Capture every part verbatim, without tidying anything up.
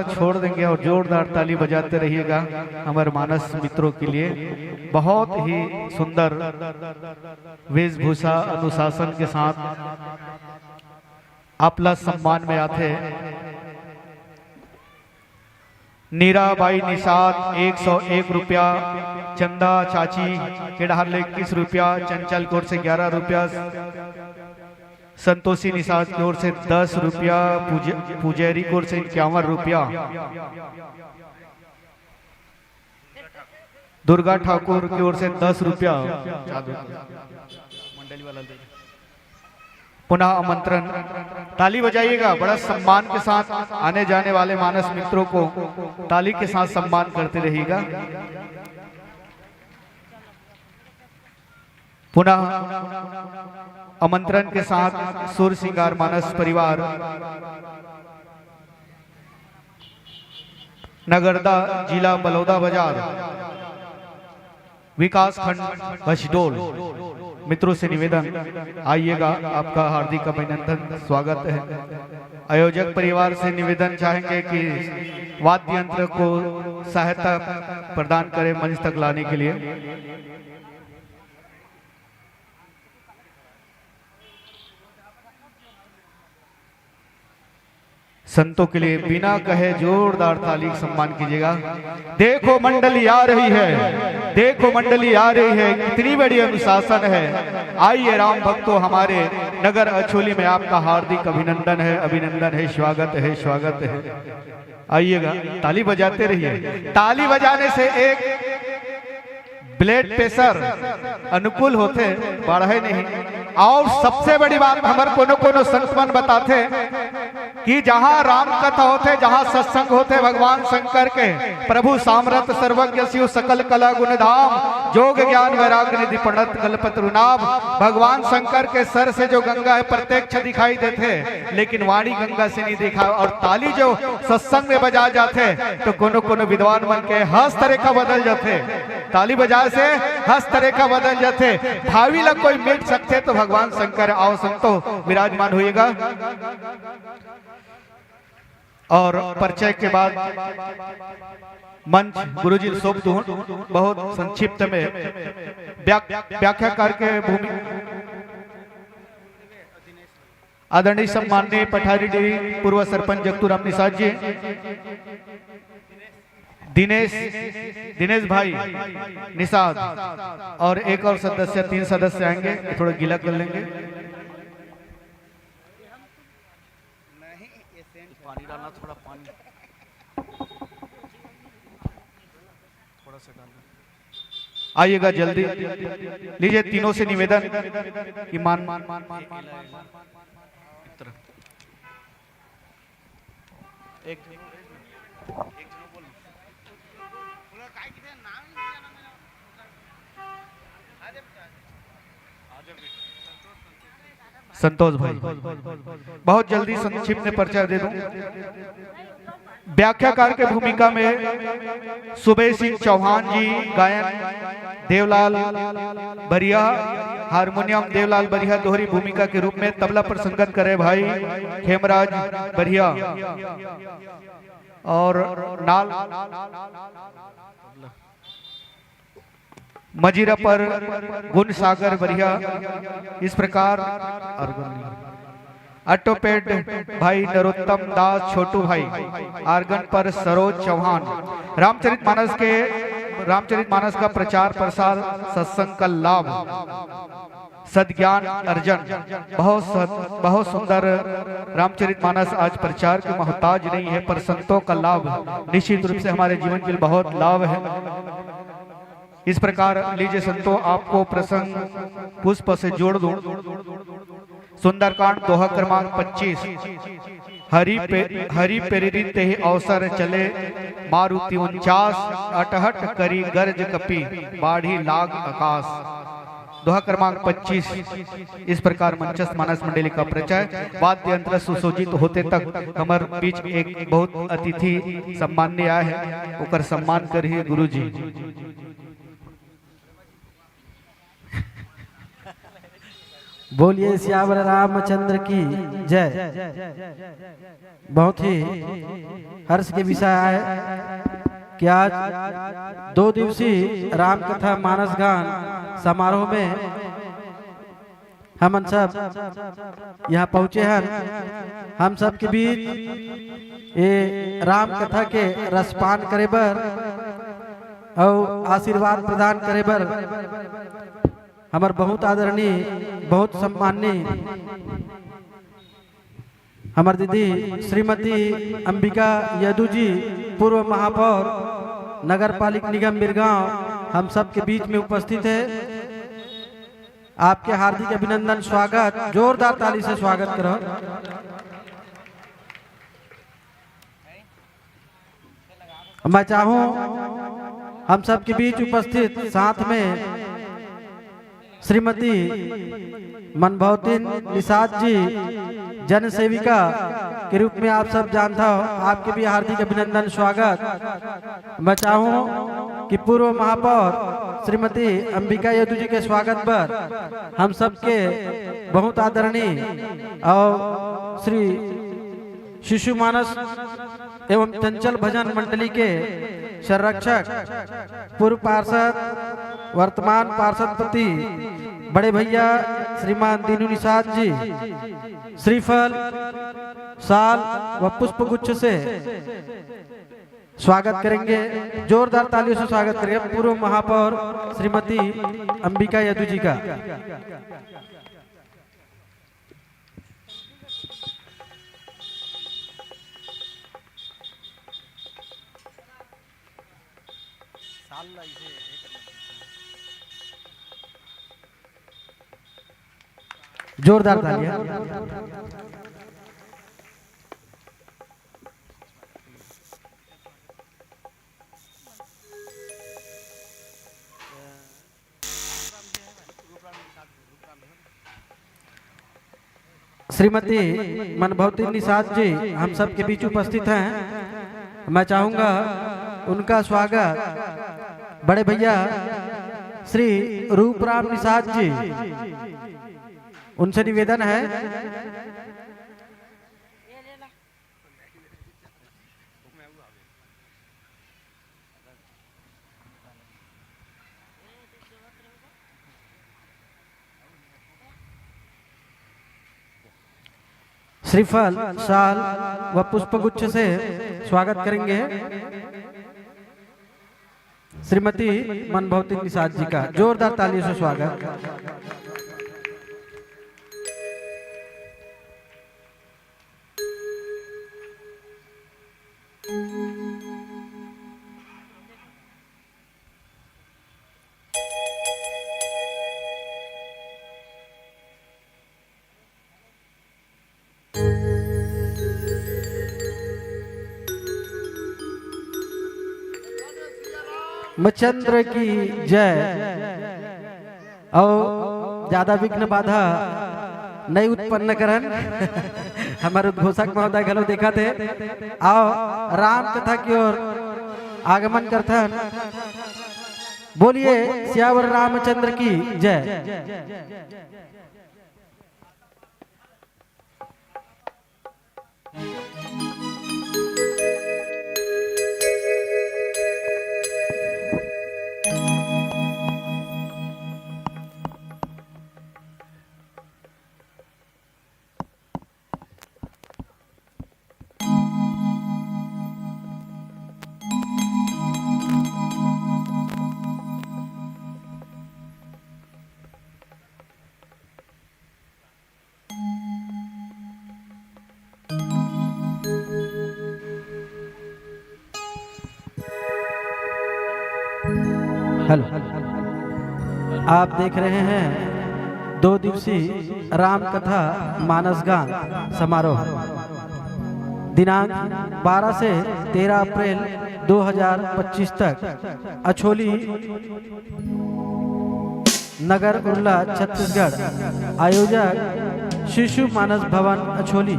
छोड़ देंगे और जोरदार ताली बजाते रहिएगा हमारे मानस मित्रों के लिए। बहुत ही सुंदर वेशभूषा अनुशासन के साथ आपला सम्मान में आथे। नीराबाई निषाद एक सौ एक रुपया, चंदा चाची केड़ाहर ले इक्कीस रुपया, चंचल कोर से ग्यारह रुपया, संतोषी निषाद की ओर से दस रुपया, पूज-, पुजारी कोर से इक्यावन रुपया, दुर्गा ठाकुर की ओर से दस रुपया। मंडली वाला दे। पुनः आमंत्रण, ताली बजाइएगा, बड़ा सम्मान के साथ आने जाने वाले मानस मित्रों को ताली के साथ सम्मान करते रहिएगा। पुनः आमंत्रण के साथ सुर सिंगार मानस परिवार, नगरदा, जिला बलौदा बाजार, विकास खंड भसडोल। मित्रों से निवेदन, आइएगा, आपका हार्दिक अभिनंदन, स्वागत है। आयोजक परिवार से निवेदन चाहेंगे कि वाद्य यंत्र को सहायता प्रदान करें मंच तक लाने के लिए। संतों के लिए बिना कहे जोरदार ताली सम्मान कीजिएगा। देखो मंडली आ रही है, देखो मंडली आ रही है, कितनी बड़ी अनुशासन है। आइए राम भक्तों, हमारे नगर अछोली में आपका हार्दिक अभिनंदन है, अभिनंदन है, स्वागत है, स्वागत है। आइएगा, ताली बजाते रहिए। ताली बजाने से एक ब्लड प्रेशर अनुकूल होथे, बढ़े नहीं। और सबसे बड़ी बात, हमर कोनो कोनो संत मन बताथे कि जहाँ राम कथा होथे, जहाँ सत्संग होथे भगवान शंकर के, प्रभु सामरथ सर्वज्ञ शिव सकल कला गुण धाम, जोग ज्ञान वैराग्य निधि पंडित कल्पतरु नाम, भगवान शंकर के सर से जो गंगा है प्रत्यक्ष दिखाई देथे, लेकिन वाणी गंगा से नहीं दिखा। और ताली जो सत्संग में बजा जाथे, तो कोनो कोनो विद्वान मन के हस्तरेखा बदल जाथे। ताली बजाए से हस्तरेखा बदल जाथे। भावी ला कोई मिट सकथे तो भगवान शंकर। आओ संतो, विराजमान होइएगा। और परिचय के बाद मंच गुरुजी सौंप दूं, बहुत संक्षिप्त में व्या-, व्याख्या करके भूमि आदरणीय सम्माननीय पठारी डी पूर्व सरपंच जगतूराम निषाद जी, दिनेश, दिनेश भाई निषाद और एक और सदस्य, तीन सदस्य आएंगे, थोड़ा गीला कर लेंगे। पानी डालना, थोड़ा पानी, थोड़ा सा डालना। आइएगा जल्दी, लीजिए तीनों से निवेदन, ईमान एक संतोष भाई, बहुत जल्दी संक्षिप्त में परिचय दे दूं। व्याख्याकार के भूमिका में सुबेश सिंह चौहान जी, गायन देवलाल बरिया, हारमोनियम देवलाल बरिया, दोहरी भूमिका के रूप में तबला पर संगत करे भाई खेमराज बरिया और नाल मजीरा पर गुण सागर बरिया। इस प्रकार ऑर्गन नहीं। ऑटोपेड भाई नरोत्तम दास छोटू भाई, ऑर्गन पर सरोज चौहान। रामचरित मानस के, रामचरित मानस का प्रचार प्रसार, सत्संग का लाभ, सद्ज्ञान अर्जन, बहुत सत-, बहुत सुंदर। रामचरित मानस आज प्रचार की मोहताज नहीं है, पर संतों का लाभ निश्चित रूप से हमारे जीवन के लिए बहुत लाभ है। इस प्रकार लीजिए संतो, आपको प्रसंग पुष्प से जोड़ दूं। सुंदरकांड दोहा क्रमांक पच्चीस। हरि पे-, हरि प्रेरित तेहि अवसर चले मारुति उनचास, अटहट करी गर्ज कपि बाढ़ी लाग आकाश। दोहा क्रमांक पच्चीस। इस प्रकार मंचस्थ मानस मंडली का परिचय। वाद्य यंत्र सुसज्जित होते तक हमर बीच एक बहुत अतिथि सम्माननीय आए हैं, ओकर सम्मान करिए गुरुजी। बोलिए सियावर रामचंद्र की जय। बहुत ही हर्ष के विषय आय कि आज दो दिवसीय रामकथा मानस गान समारोह में हमन सब यहाँ पहुँचे हन। हम सब के बीच ये रामकथा के रसपान करे बर अउ आशीर्वाद प्रदान करे बर हमर बहुत आदरणीय, बहुत सम्माननीय हमर दीदी श्रीमती अंबिका यदु जी, पूर्व महापौर नगर पालिक निगम बिरगांव, हम सबके बीच में उपस्थित है। आपके हार्दिक अभिनंदन, स्वागत, जोरदार ताली से स्वागत करो। मैं चाहूं हम सबके बीच उपस्थित साथ में श्रीमती मनभवतीन निषाद जी, जन सेविका के रूप में आप सब जानता हो, आपके भी हार्दिक अभिनंदन, स्वागत। मैं चाहूं कि पूर्व महापौर श्रीमती अंबिका यदु जी के स्वागत पर हम सबके बहुत आदरणीय और श्री शिशु मानस एवं चंचल भजन मंडली के संरक्षक, पूर्व पार्षद, वर्तमान पार्षद पति बड़े भैया श्रीमान दीनू निषाद जी श्रीफल, शाल व पुष्पगुच्छ से स्वागत करेंगे। जोरदार तालियों से स्वागत करेंगे पूर्व महापौर श्रीमती अंबिका यदु जी का। जोरदार तालियां। श्रीमती मनभवती निषाद जी हम सबके बीच उपस्थित हैं। मैं चाहूंगा उनका स्वागत बड़े भैया श्री रूपराम निषाद जी, उनसे निवेदन है। श्रीफल, शाल व पुष्पगुच्छ से स्वागत करेंगे श्रीमती मनभवती निषाद जी का। जोरदार तालियों से स्वागत। मचंद्र की जय। अउ ज्यादा विघ्न बाधा नहीं उत्पन्न करन। हमर उद्घोषक महोदय घलो देखत हे। अउ राम कथा की ओर आगमन करथन। बोलिए सियावर रामचंद्र की जय। हेलो, आप देख रहे हैं दो दिवसीय राम कथा मानस गान समारोह, दिनांक बारह से तेरह अप्रैल दो हज़ार पच्चीस तक अछोली नगर उरला, छत्तीसगढ़। आयोजक शिशु मानस भवन अछोली।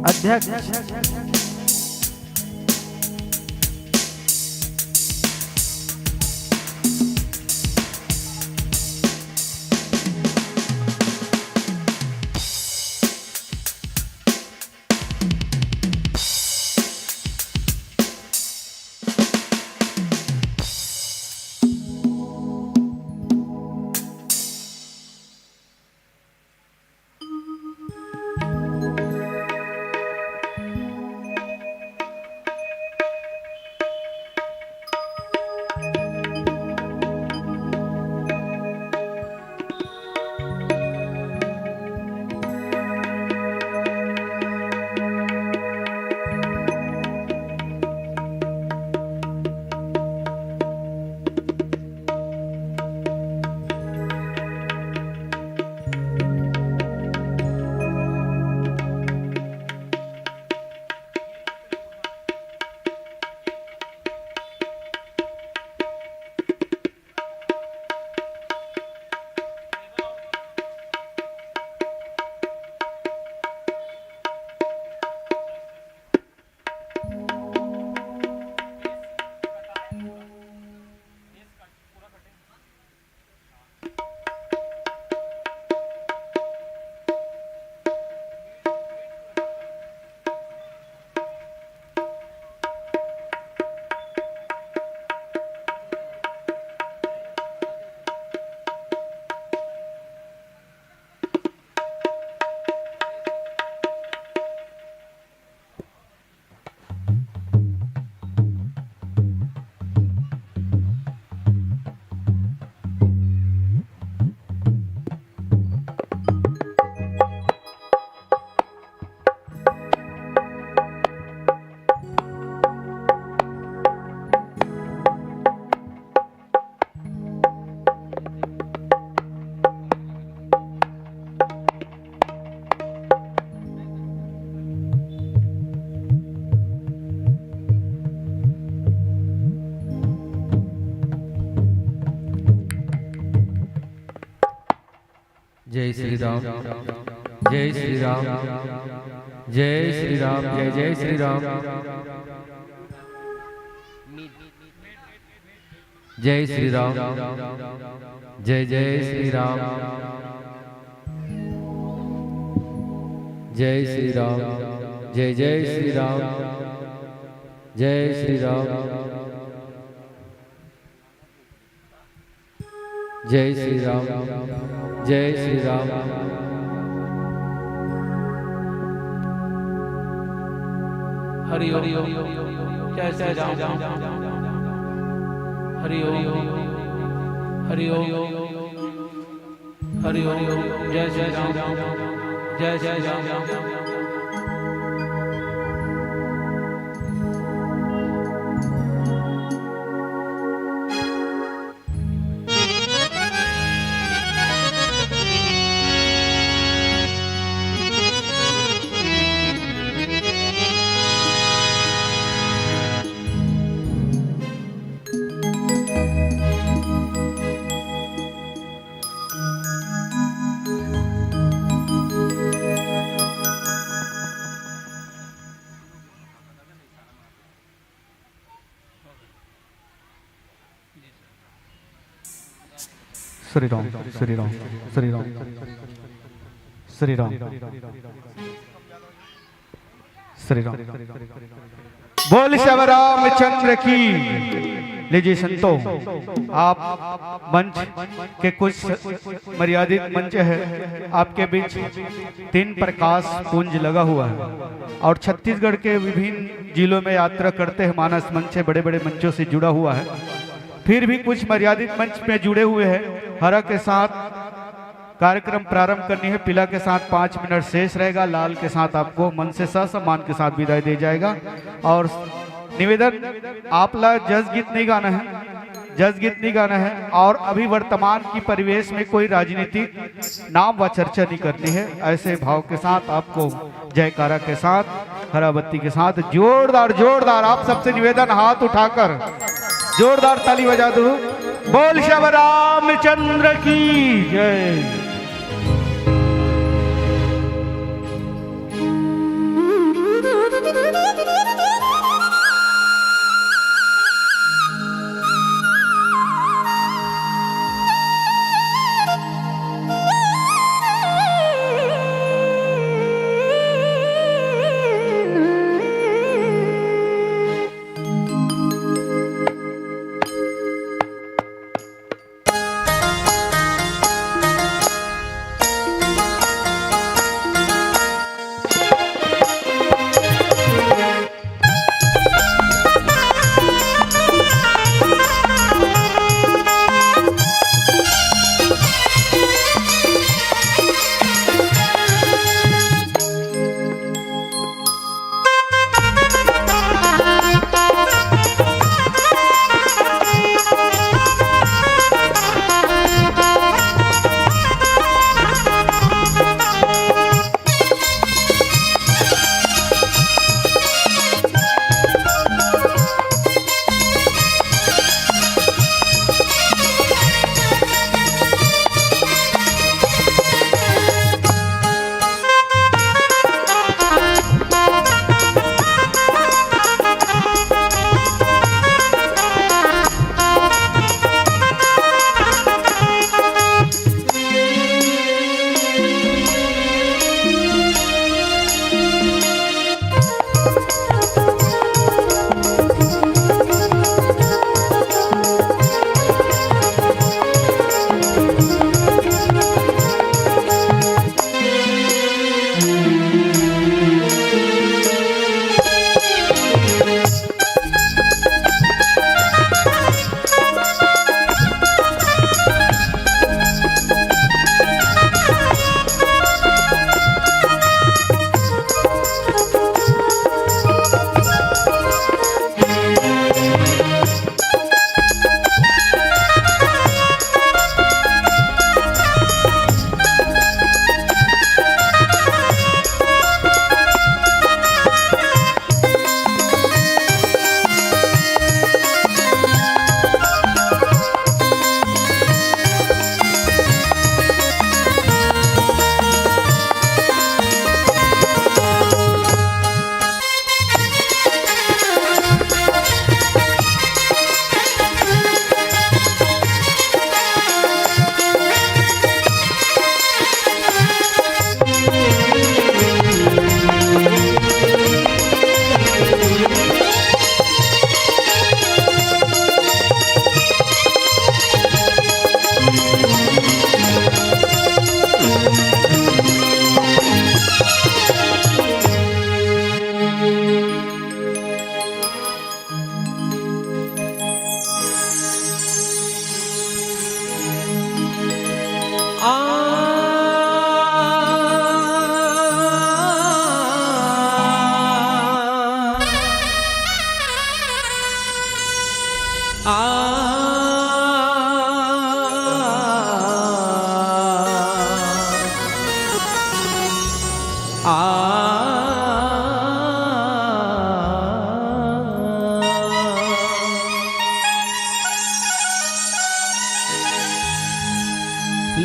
अध्यक्ष जय श्री राम। जय श्री राम। जय श्री राम। जय जय श्री राम। जय श्री राम। जय जय श्री राम। जय श्री राम। जय जय श्री राम। जय श्री राम। जय श्री राम। जय श्री राम। हरि ओम। जय श्री राम। हरि ओम। हरि ओम। हरि ओम। जय श्री राम। जय श्री राम। श्री राम, श्री राम, श्री राम, श्री राम, श्री राम। बोल श्याम रामचंद्र की। लीजिए संतों, आप मंच के कुछ मर्यादित मंच है, आपके बीच तीन प्रकाश पुंज लगा हुआ है और छत्तीसगढ़ के विभिन्न जिलों में यात्रा करते हैं, मानस मंच से, बड़े-बड़े मंचों से जुड़ा हुआ है, फिर भी कुछ मर्यादित मंच में जुड़े हुए हैं। हरा के साथ कार्यक्रम प्रारंभ करनी है, पीला के साथ पाँच मिनट शेष रहेगा, लाल के साथ आपको मन से ससम्मान के साथ विदाई दे जाएगा। और निवेदन, आप ला जस गीत नहीं गाना है, जस गीत नहीं गाना है और अभी वर्तमान की परिवेश में कोई राजनीतिक नाम व चर्चा नहीं करनी है। ऐसे भाव के साथ आपको जयकारा के साथ, हरा बत्ती के साथ जोरदार, जोरदार आप सबसे निवेदन, हाथ उठाकर जोरदार ताली बजा दो। बोल श्याम रामचंद्र की जय।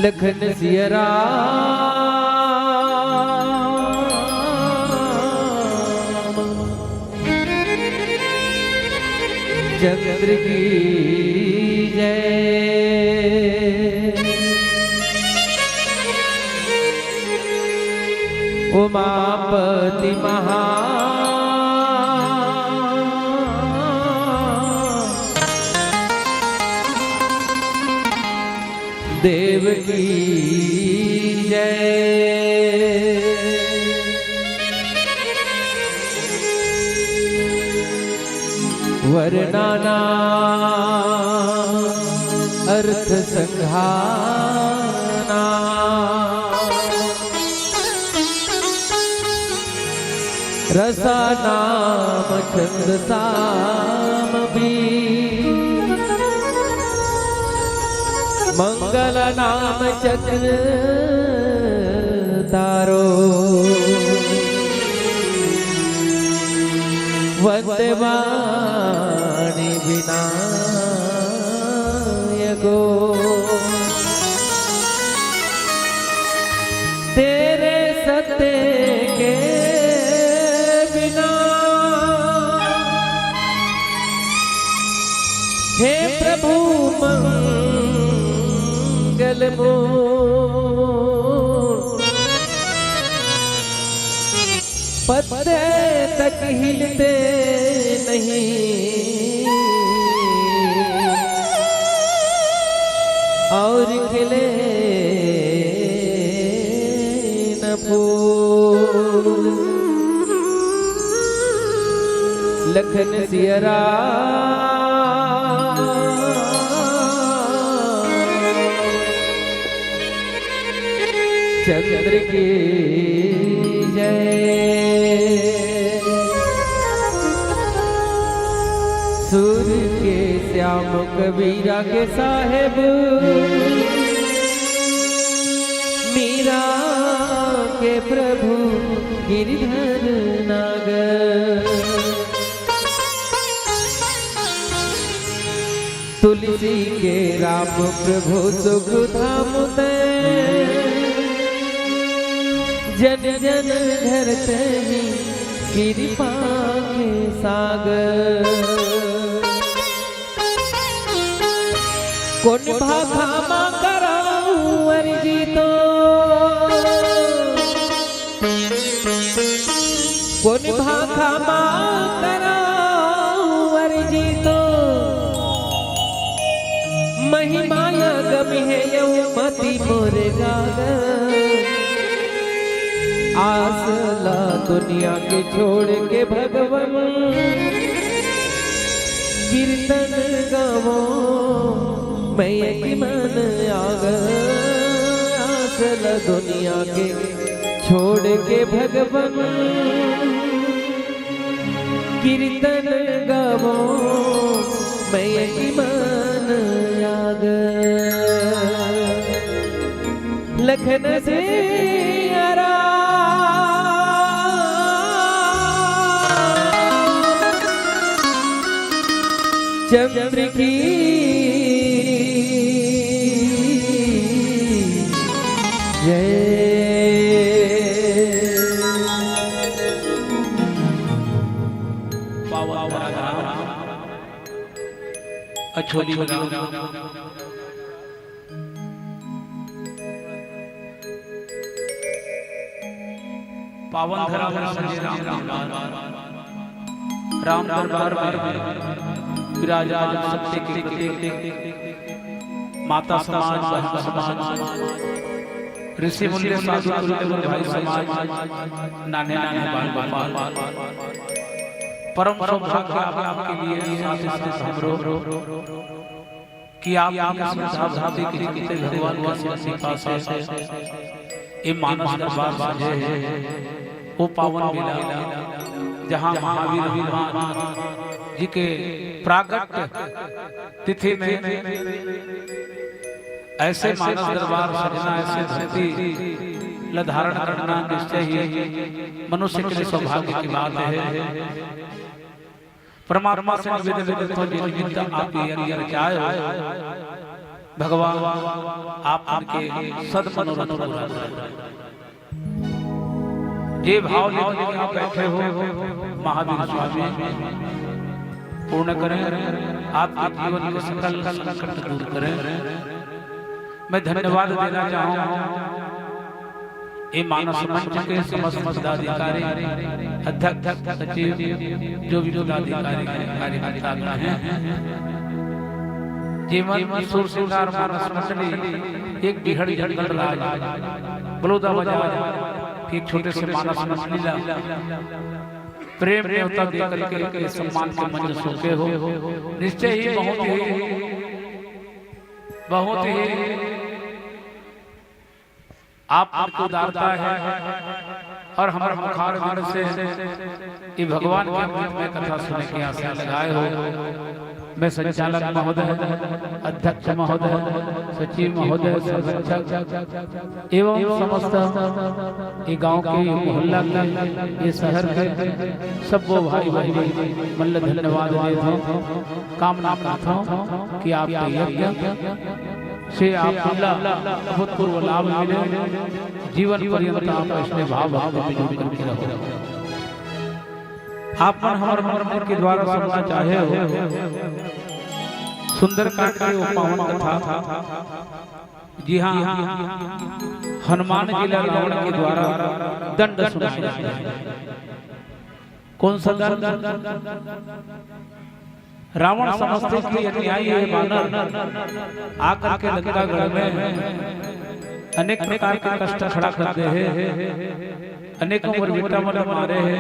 लखन सिया राम चंद्र की जय। उमापति महा देव की जय। वर्णाना अर्थ संघाना रसानाम छंद साम भी मंगल नाम चक्र तारो वंदे वाणी विनायको। तेरे सत्य के बिना हे प्रभु मंगल मूल पत्ते तक हिलते नहीं और खिले न फूल। लखन सिया राम चंद्र की जय। सुर के श्याम कबीरा के साहेब, मीरा के प्रभु गिरधर नागर। तुलसी के राम प्रभु सुख धाम ते, जन जन धरते ही कृपा के सागर। कोन भाखा मा करंव अरजी तो, कोन भाखा मा करंव अरजी तो, महिमा अगम हे यऊ मति मोर गागर। आस ला दुनिया के छोड़ के भगवन, कीर्तन गावों मैं एक मन आगर। आस ला दुनिया के छोड़ के भगवन, कीर्तन गावों मैं एक मन आगर। लखन सिया राम चंद्र की जय। पावन धरा धाम अछोली ग्राम, पावन धरा में सजे राम दरबार, राम दरबार में विराजमान सत्य के प्रतीक माता समाज, बहन समाज, ऋषि मुनि, साधु तुल्य गुरु भाई समाज, नान्हे नान्हे बाल गोपाल, परम सौभाग्य आप, आपके लिए साथ ही साथ हमरो कि आप श्रद्धा भक्ति के चलते भगवान के कृपा से ये मानस दरबार सजे हे। वो पावन बेला, जहाँ महावीर हनुमान जी के प्रागट्य तिथि में ऐसे मानस दरबार सजना, ऐसे भक्ति ल धारण करना निश्चय ही मनुष्य के लिए सौभाग्य की बात है। परमात्मा से निवेदन करथों, जिन निमित्त आप ये यज्ञ रचाए हो, भगवान आप मन के सद मनोरथ पूरा करें। जे भाव लेके आप बैठे हो, महावीर स्वामी पूर्ण करें, आपके जीवन के सकल संकट दूर करें। मैं धन्यवाद देना चाहूँ ये मानस मंच के समस्त पदाधिकारी, अध्यक्ष, सचिव, जो भी पदाधिकारी हैं, कार्यकर्ता गण हैं, जीवन सुर श्रृंगार मानस मंडली, एक बिहड़ जंगल राज, बलौदा बाजार, एक छोटे से मानस मंडली ला प्रेम न्योता दे करके ये सम्मान के मंच सौंपे हो। निश्चय ही बहुत ही, बहुत ही आप मन के उदारता है और हमर मुखारविंद से ये भगवान के अमृतमय कथा सुने के आशा लगाए हो। मैं संचालक महोदय, अध्यक्ष महोदय, सचिव महोदय, संरक्षक एवं समस्त ये गांव के, मोहल्ला के, ये शहर के सब्बो भाई बहनी मन ल धन्यवाद देत हौं। कामना करत हौं कि आपके यज्ञ से आप मन ला अभूतपूर्व लाभ मिले, जीवन पर्यंत आप ऐसने भाव भक्ति में जुड़ करके रहो। आप मन हमर मन के द्वारा सुनना चाहे हो सुंदरकांड के वो पावन कथा, जी हाँ, हनुमान जी ला रावण के द्वारा दंड सुनाया जाता है। कौन सा दंड? रावण समझथे कि अन्यायी हे बानर, आकर के लंकागढ़ में अनेक प्रकार के कष्ट खड़ा कर दे हे, अनेक मोर बेटा मन मारे हे,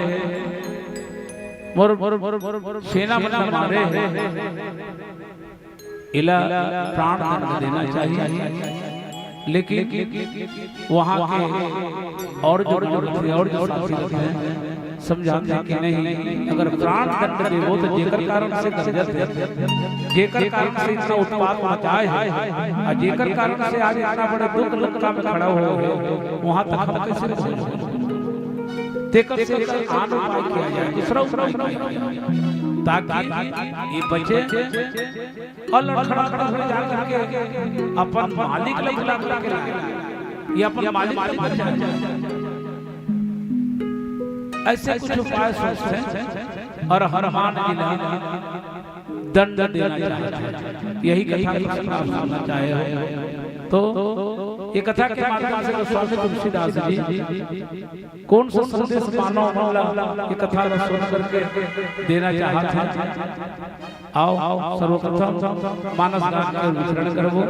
मोर, मोर, मोर, मोर सेना मन मारे हे, इला प्राण दंड देना चाहिए। लेकिन वहाँ के और जो गुरु थे और जो साथी थे, समझाते कि नहीं, अगर प्राण दंड देबो तो जेकर कारण से गरजत हे, जेकर कारण से इतना उत्पात मचाए हे, और जेकर कारण से आज इतना बड़ा दुख लंका में खड़ा हो गए, वहाँ तक हम कैसे पहुँचे? तेकर से आन उपाय किया जाए, दूसरा उपाय किया जाए, ताकि ये बचे। और लड़खड़ा खड़ा हो जा करके अपन मालिक ला बुला करके लाए, ये अपन मालिक ला बुला जाए। ऐसे कुछ उपाय सोचते हैं और हनुमान जी ला दंड देना चाहते हैं। यही कथा का आप सुनना चाहे हो तो ये कथा के माध्यम से गोस्वामी तुलसीदास जी कौन सा संदेश मानव मन ला ये कथा ला सुन करके देना चाहत हे। आओ, सर्वप्रथम मानस गान के विचरण करबो,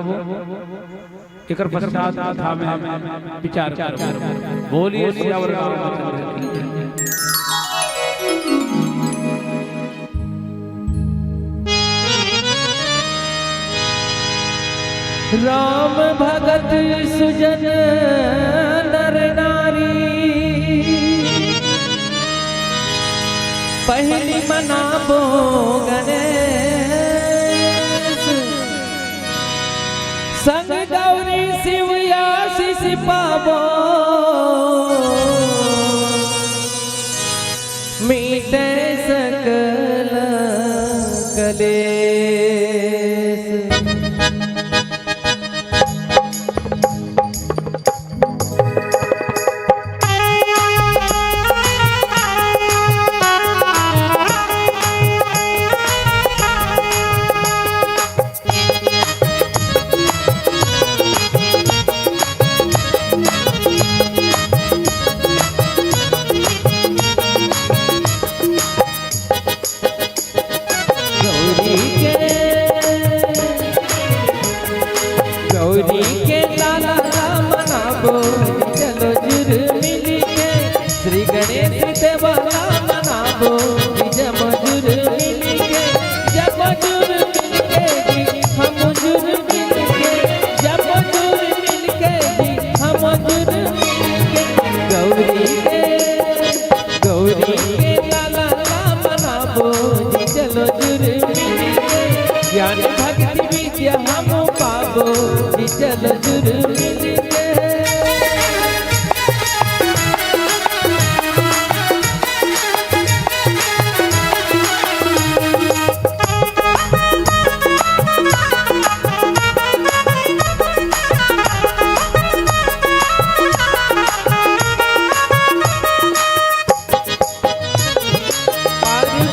एकर पश्चात कथा में विचार करबो। बोलिए सियावर रामचंद्र की जय। राम भगत सुजन नर नारी, पहिली मनाबो गणेश, संग गौरी शिव आशीष पाबो। मिटे सकल कलेश। गौरी के, गौरी के लाला ला मनाबो, चलो जुर मिल के। श्री गणेश देवा ला मनाबो, जब जुर मिल के, जब जुर मिल के जी, हम जुर मिल के, जब जुर मिल के जी, हम जुर मिल के। गौरी के, गौरी के लाला ला मनाबो जी, चलो जुर मिल के। ज्ञान भक्ति विद्या हम पाबो जी, चलो जुर मिल के।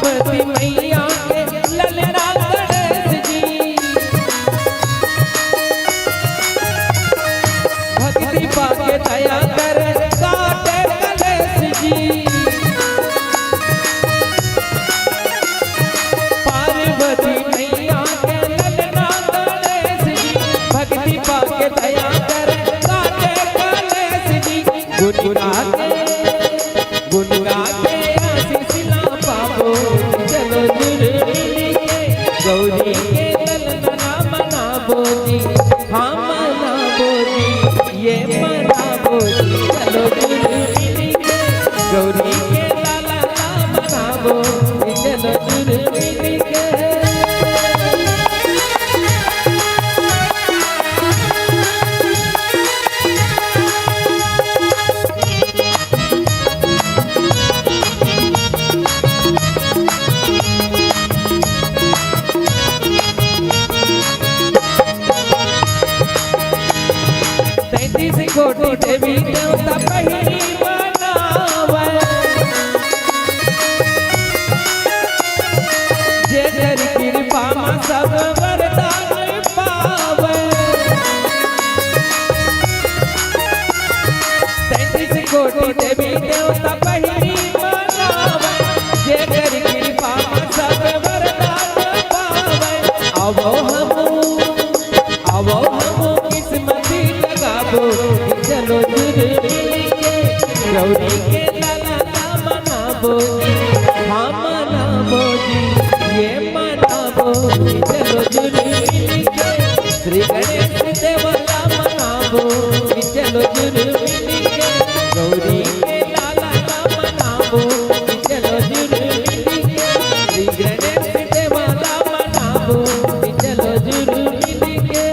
पार्वती मैया के ललना गणेश जी, भक्ति पाके दया कर काटे कलेश जी। पार्वती मैया के ललना गणेश जी, भक्ति पाके दया कर काटे कलेश जी। गुन गाके, गुन गाके आशीष ला पाबो, चलो जुड़ मिल के गौरी के ललना मनाबो जी, हाँ मनाबो जी, ये मनाबो जी, चलो जुड़ मिल के गौरी के ललना मनाबो जी, चलो जुड़ मिल के। तैंतीस कोटि देवी देवता पहिली मनावै, जेकर कृपा म सब वरदान पावै। तैंतीस कोटि देवी देवता पहिली मनावै, जेकर कृपा म सब वरदान पावै। आवो हमू, आवो हमू किस्मत जगाबो, चलो जुड़ मिल के गौरी के ललना मनाबो जी, हाँ मनाबो जी, ये मनाबो जी, चलो जुड़ मिल के श्री गणेश देव ला मनाबो जी, चलो जुड़ मिल के गौरी के ललना मनाबो जी, चलो जुड़ मिल के श्री गणेश देव ला मनाबो जी, चलो जुड़ मिल के।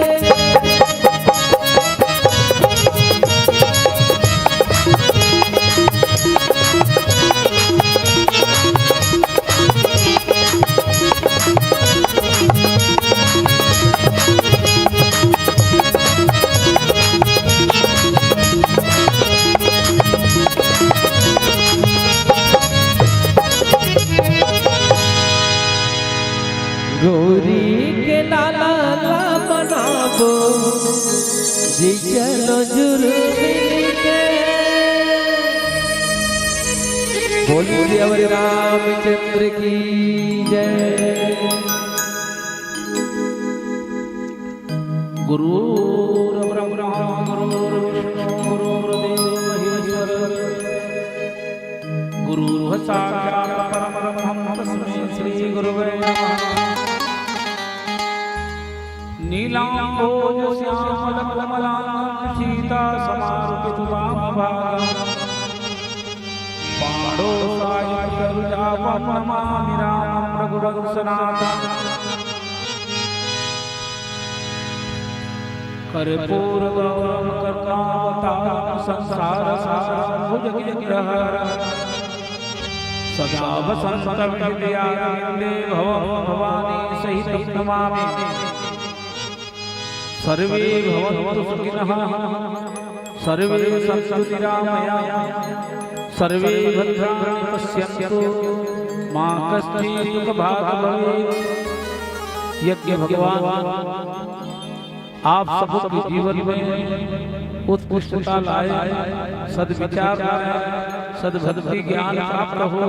गौरी के लाला ला मनाबो जी, चलो जुड़ मिल के। बोलिए श्री रामचंद्र की जय। गुरुर्ब्रह्मा गुरुर्विष्णु गुरुर्देव महेश्वर। गुरुः साक्षात् परं ब्रह्म तस्मै श्री गुरवे नमः। नीलाम्भोज श्यामल कमलांग सीता समारुपित वाम भाग। पाणौ सायुध करु जापम नमामि रामम रघुवंशनाथम। कर्पूर गौरम करुणावतारम संसार सारम भुजगेन्द्र हरम। सदा वसंत हृदयारविंदे भवम भवानी सहित नमामि। सर्वे भवन्तु सुखिनः, सर्वे सन्तु निरामयाः, सर्वे भद्राणि पश्यन्तु, माँ कश्चित् दुःख भाग् भवेत्। यज्ञ भगवान आप सबके जीवन में उत्कृष्टता लाए, सद्विचार लाए, सद्भक्ति ज्ञान प्राप्त हो,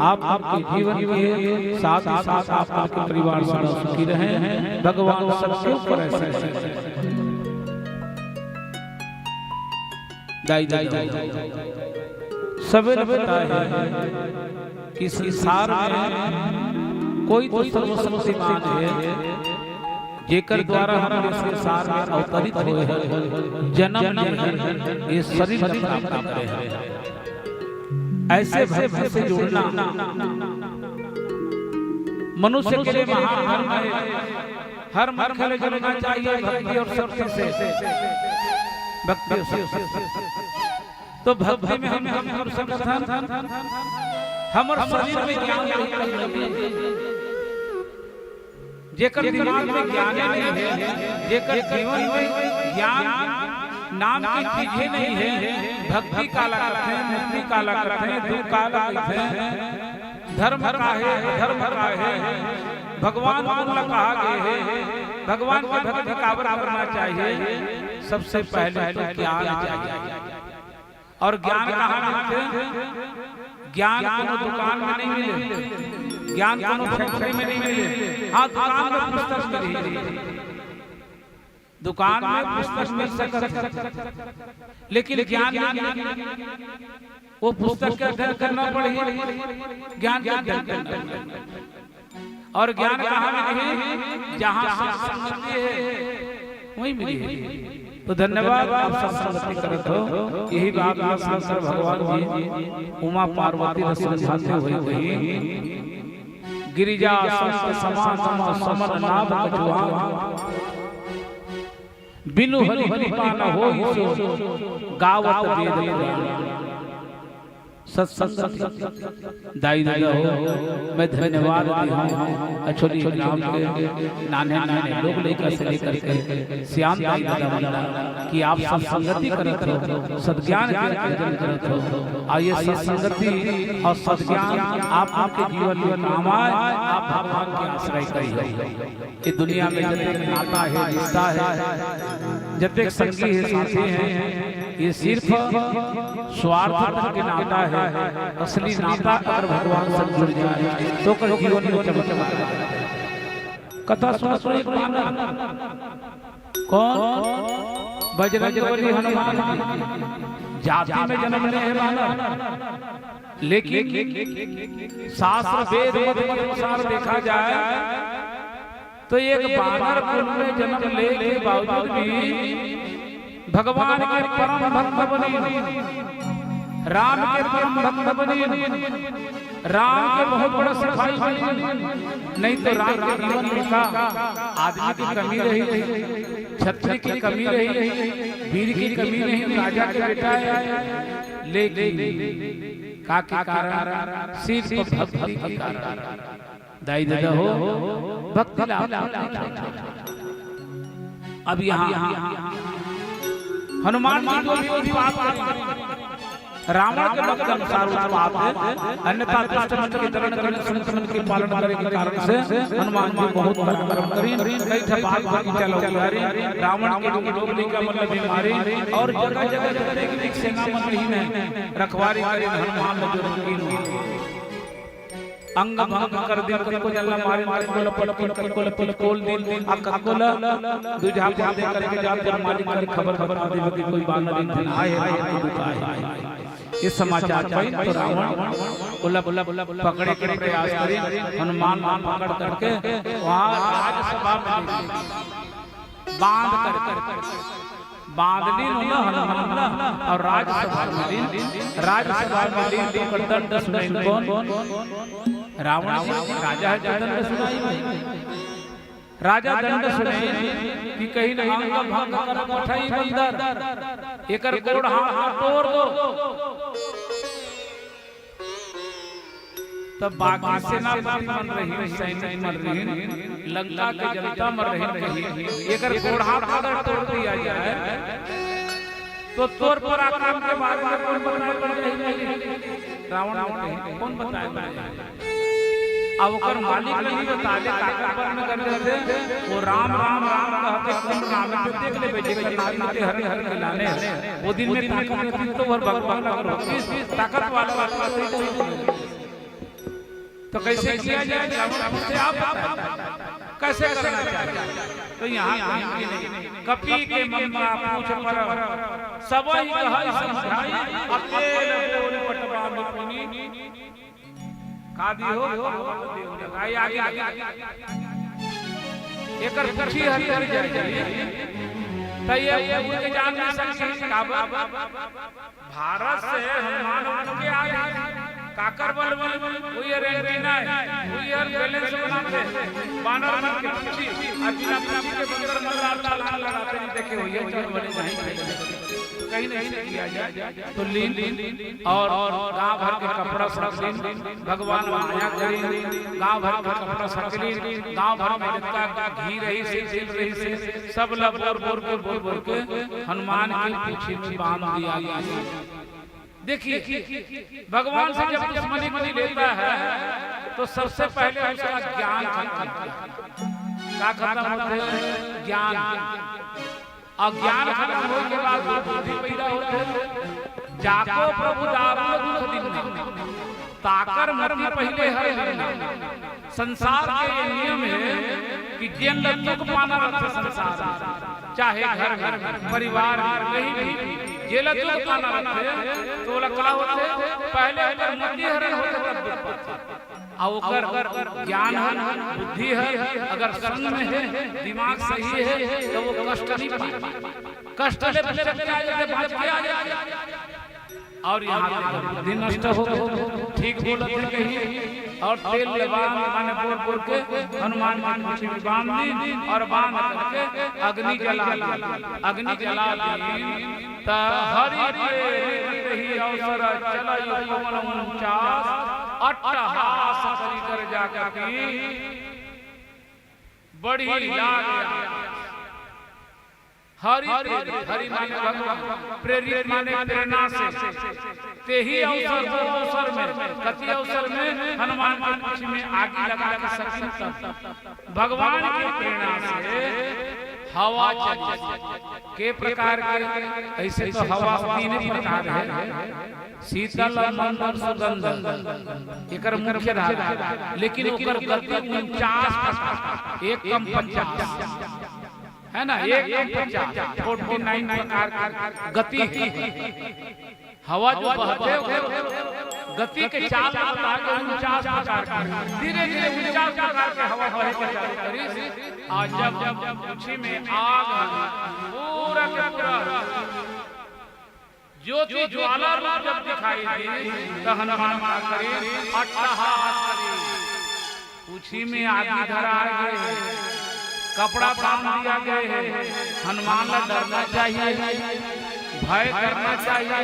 आप आपके जीवन के साथ ही साथ आप आपके परिवार सदा सुखी रहें। भगवान सबके ऊपर ऐसे, ऐसे दाई, दाई, दाई। सबेरे बताए हैं कि संसार में कोई तो सर्वशक्तिमान है, जेकर द्वारा हम इस संसार में अवतरित होए हैं, जन्म लिए हैं, ये शरीर प्राप्त करे हैं। ऐसे भक्त से जुड़ना मनुष्य के लिए महान धर्म है। हर मनुष्य को जुड़ना चाहिए भक्ति और शक्ति से, भक्ति और शक्ति से। तो भक्ति में हम, हम, हम संगठन, हमर शरीर में ज्ञान नहीं करना चाहिए। जेकर दिमाग में ज्ञान नहीं है, जेकर जीवन में ज्ञान नाम की चीजें नहीं है, भक्ति काला करथे, मुक्ति काला करथे, दुख काला करथे, धर्म का हे, अधर्म का हे, भगवान कोन ला कहा गे हे, भगवान के भक्ति काबर करना चाहिए, सबसे पहले तो ज्ञान चाहिए। और ज्ञान कहाँ मिलथे? ज्ञान कोनो दुकान में नहीं मिले, ज्ञान कोनो फैक्ट्री में नहीं मिले। हाँ, दुकान में पुस्तक मिलही, दुकान में पुस्तक मिल सकत हे, लेकिन ज्ञान नहीं मिले। वो पुस्तक के अध्ययन करना पड़ही, ज्ञान के अध्ययन करना पड़ही। और ज्ञान कहाँ मिलही? जहाँ सत्संगति हे, वहीं मिलही। तो धन्यवाद, आप सत्संगति करत हो। यही बात ला शंकर भगवान जी उमा पार्वती ला समझाते हुए कही, "गिरिजा संत समान समन नाभ कछुआन, बिनु हरि कृपा न होई सो गावत वेद पुराण।" सत्संगति। दाई ददा हो, मैं धन्यवाद देहूँ अछोली ग्राम के नान्हे नान्हे लोग लइका से लेकर के सियान दाई ददा मन ला कि आप सत्संगति करत हो, सद्ज्ञान के अर्जन करत हो। और ये सत्संगति और सद्ज्ञान आप आपके जीवन में काम आए, आप भगवान के आश्रय करी हो। ये दुनिया में जतेक नाता हे, रिश्ता हे, जतेक संगी हे, साथी हे, ये सिर्फ स्वार्थ तक के नाता हे। असली नाता अगर भगवान से जुड़ जाए तो ओकर जीवन में चमत्कार हे। कथा सुनत रहे एक बानर, कौन? बजरंग बली हनुमान जी। जाति में जन्म ले हे बानर, लेकिन शास्त्र वेद मत के अनुसार देखा जाए तो एक बानर कुल में जन्म ले के बावजूद भी भगवान के परम भक्त बनी, राम के परम भक्त बनी, राम के बहुत बड़ा सिपाही बनी। नहीं तो राम के जीवन में का आदमी की कमी रही, क्षत्रिय की कमी रही, वीर की कमी नहीं, राजा के बेटा हे। लेकिन का के कारण? सिर्फ भक्ति के कारण। दाई ददा हो, भक्ति ला आप अब यहाँ हनुमान जी जो भी उत्पात करे, रावण के मत के अनुसार उत्पात हे, अन्यथा दुष्ट मन के दलन करिन, संत मन के पालन करे के कारण से हनुमान जी बहुत पराक्रम करिन, कई ठा बाग बगीचा ला उजारिन, रावण के जो लोग लइका मन ला भी मारिन, और जगह जगह जतेक भी सेना मन रहिन हे, रखवारी करिन, हनुमान ला जो रोकिन। अंग भंग कर दिन, कतको झन ला मारिन, कतको ला पटकिन, कतको ला पिटकोल दिन, आ कतको ला दू झापड़ दे करके जा तोर मालिक ला खबर बता देबे कि कोई बानर एक झन आए हे, राम के दूत आए हे। ये समाचार पाइन तो रावण ओला, ओला पकड़े के प्रयास करिन, हनुमान ला पकड़ करके वहाँ राजसभा में ले गए। बांध करके बांध लीन हनुमान ला और राजसभा में लीन, राजसभा में लीन तो ओकर दंड सुनाइन कोन? रावण जी, राजा हे तो दंड सुनाही भाई। राजा दंड सुनाइन कि कहिन अंग भंग कर पठई बंदर, एकर गोड़ हाथ ला तोड़ दो। तब बाकी सेनापति मन रहिन, सैनिक मन रहिन, लंका के जनता मन रहिन, कहिन, एकर गोड़ हाथ अगर तोड़ दिया जाए, तो तोर पराक्रम के बारे में कोन बताए बर जाही? रावण ने कहिन, कोन बताए बर जाही? अब ओकर मालिक नहीं बता दे, काकर बर में कर देथे, वो राम, राम, राम कहथे, कोन राम हे तो देख लेबे, जेकर नाम के हर घर के लाने हे। वो दिन में ताकत रहती तो हर भगवान अगर होती, ताकत वाला, वाला होती तो तो कैसे किया जाए? रावण पूछे, आप बताओ, कैसे करना चाहिए? तो यहाँ कहीं भी नहीं। कपि के ममता पूछ पर, सबहि कहहि समझाई, अकेल बोल पटवा में पुनि। का दी हो? आगे, आगे, आगे। एकर पूछी हरि हरि जाए। तो ये पूछ के जान नहीं सकते, काबर? भारत से हनुमान उठ के आ गए। काकर बल में? वही एंटीना हे, वही बैलेंस बनाथे। बानर मन के पूछी, और बिना पूछी के बंदर मन लाल छलांग लगाथे, नहीं देखे हुए चल बड़े नहीं। कहीं नहीं से किया जाए। तो लीन और गांव भर के कपड़ा साफ लीन, भगवान माया करिन, गांव भर के कपड़ा साफ लीन, गांव भर में जितना घी रहिस हे, तेल रहिस हे, सब ला बोर बोर के, बोर बोर के हनुमान के पूछी में बांध दिया गया। देखिए, भगवान से जब दुश्मनी कोई लेता है, तो सबसे पहले उसका ज्ञान खत्म होता है। का खत्म होता है? ज्ञान। अउ ज्ञान खत्म होय के बाद वो बुद्धि पैदा होथे। जाको प्रभु दारुण दुख दीन्हा, ताकर मति पहिले हर लीन्हा। संसार के ये नियम हे कि जेन ल दुख पाना रहिथे संसार में, चाहे घर में, परिवार में, कहीं भी, जेला दुख पाना रहिथे, तो ओला का होथे? पहिले ओकर मति हरण होथे, तब दुख पाथे। अउ ओकर ज्ञान हे, बुद्धि हे, अगर संग में हे, दिमाग सही हे, तो वो कष्ट नहीं पाए। कष्ट ले बचे, बचे आ जाथे, बाँच के आ जाथे। अउ यहाँ पे बुद्धि नष्ट हो गई, ठीक बोलत हे कहीं। अउ तेल ले बांध, माने बोर बोर के हनुमान जी की पूँछ में बांध दी अउ बांध करके अग्नि जला दी। अग्नि जला दी, त हरि प्रेरित ही अवसर चलइ पवन उनचास, अट्टहास करि कर जा कपि बड़ी लाग आस। हरि प्रेरित, हरि माने भगवान, प्रेरित माने प्रेरणा से। तेही अवसर, वो अवसर में, कति अवसर में हनुमान के पूँछ में आगी लगा के सकिन तब भगवान की प्रेरणा से हवा चली। के प्रकार के? ऐसे तो हवा तीन प्रकार हे, शीतल, मंद, सुगंध, एकर मुख्य धारा। लेकिन ओकर गति उनचास प्रकार, एक कम पचास, है ना, एक कम पचास, फोर्टी नाइन प्रकार के गति हे। हवा जो बहथे, ओकर गति के चाल बता के उनचास प्रकार के, धीरे धीरे उनचास प्रकार के हवा बहे के चालू करिस। अउ जब पूँछ में आग पूरा के पूरा ज्योति ज्वाला रूप जब दिखाई दी, त हनुमान का करिस, अट्टहास करिस। पूँछ में आगी धरा गे हे, कपड़ा बांध दिया गे हे। हनुमान ला डरना चाहिए, भय करना चाहिए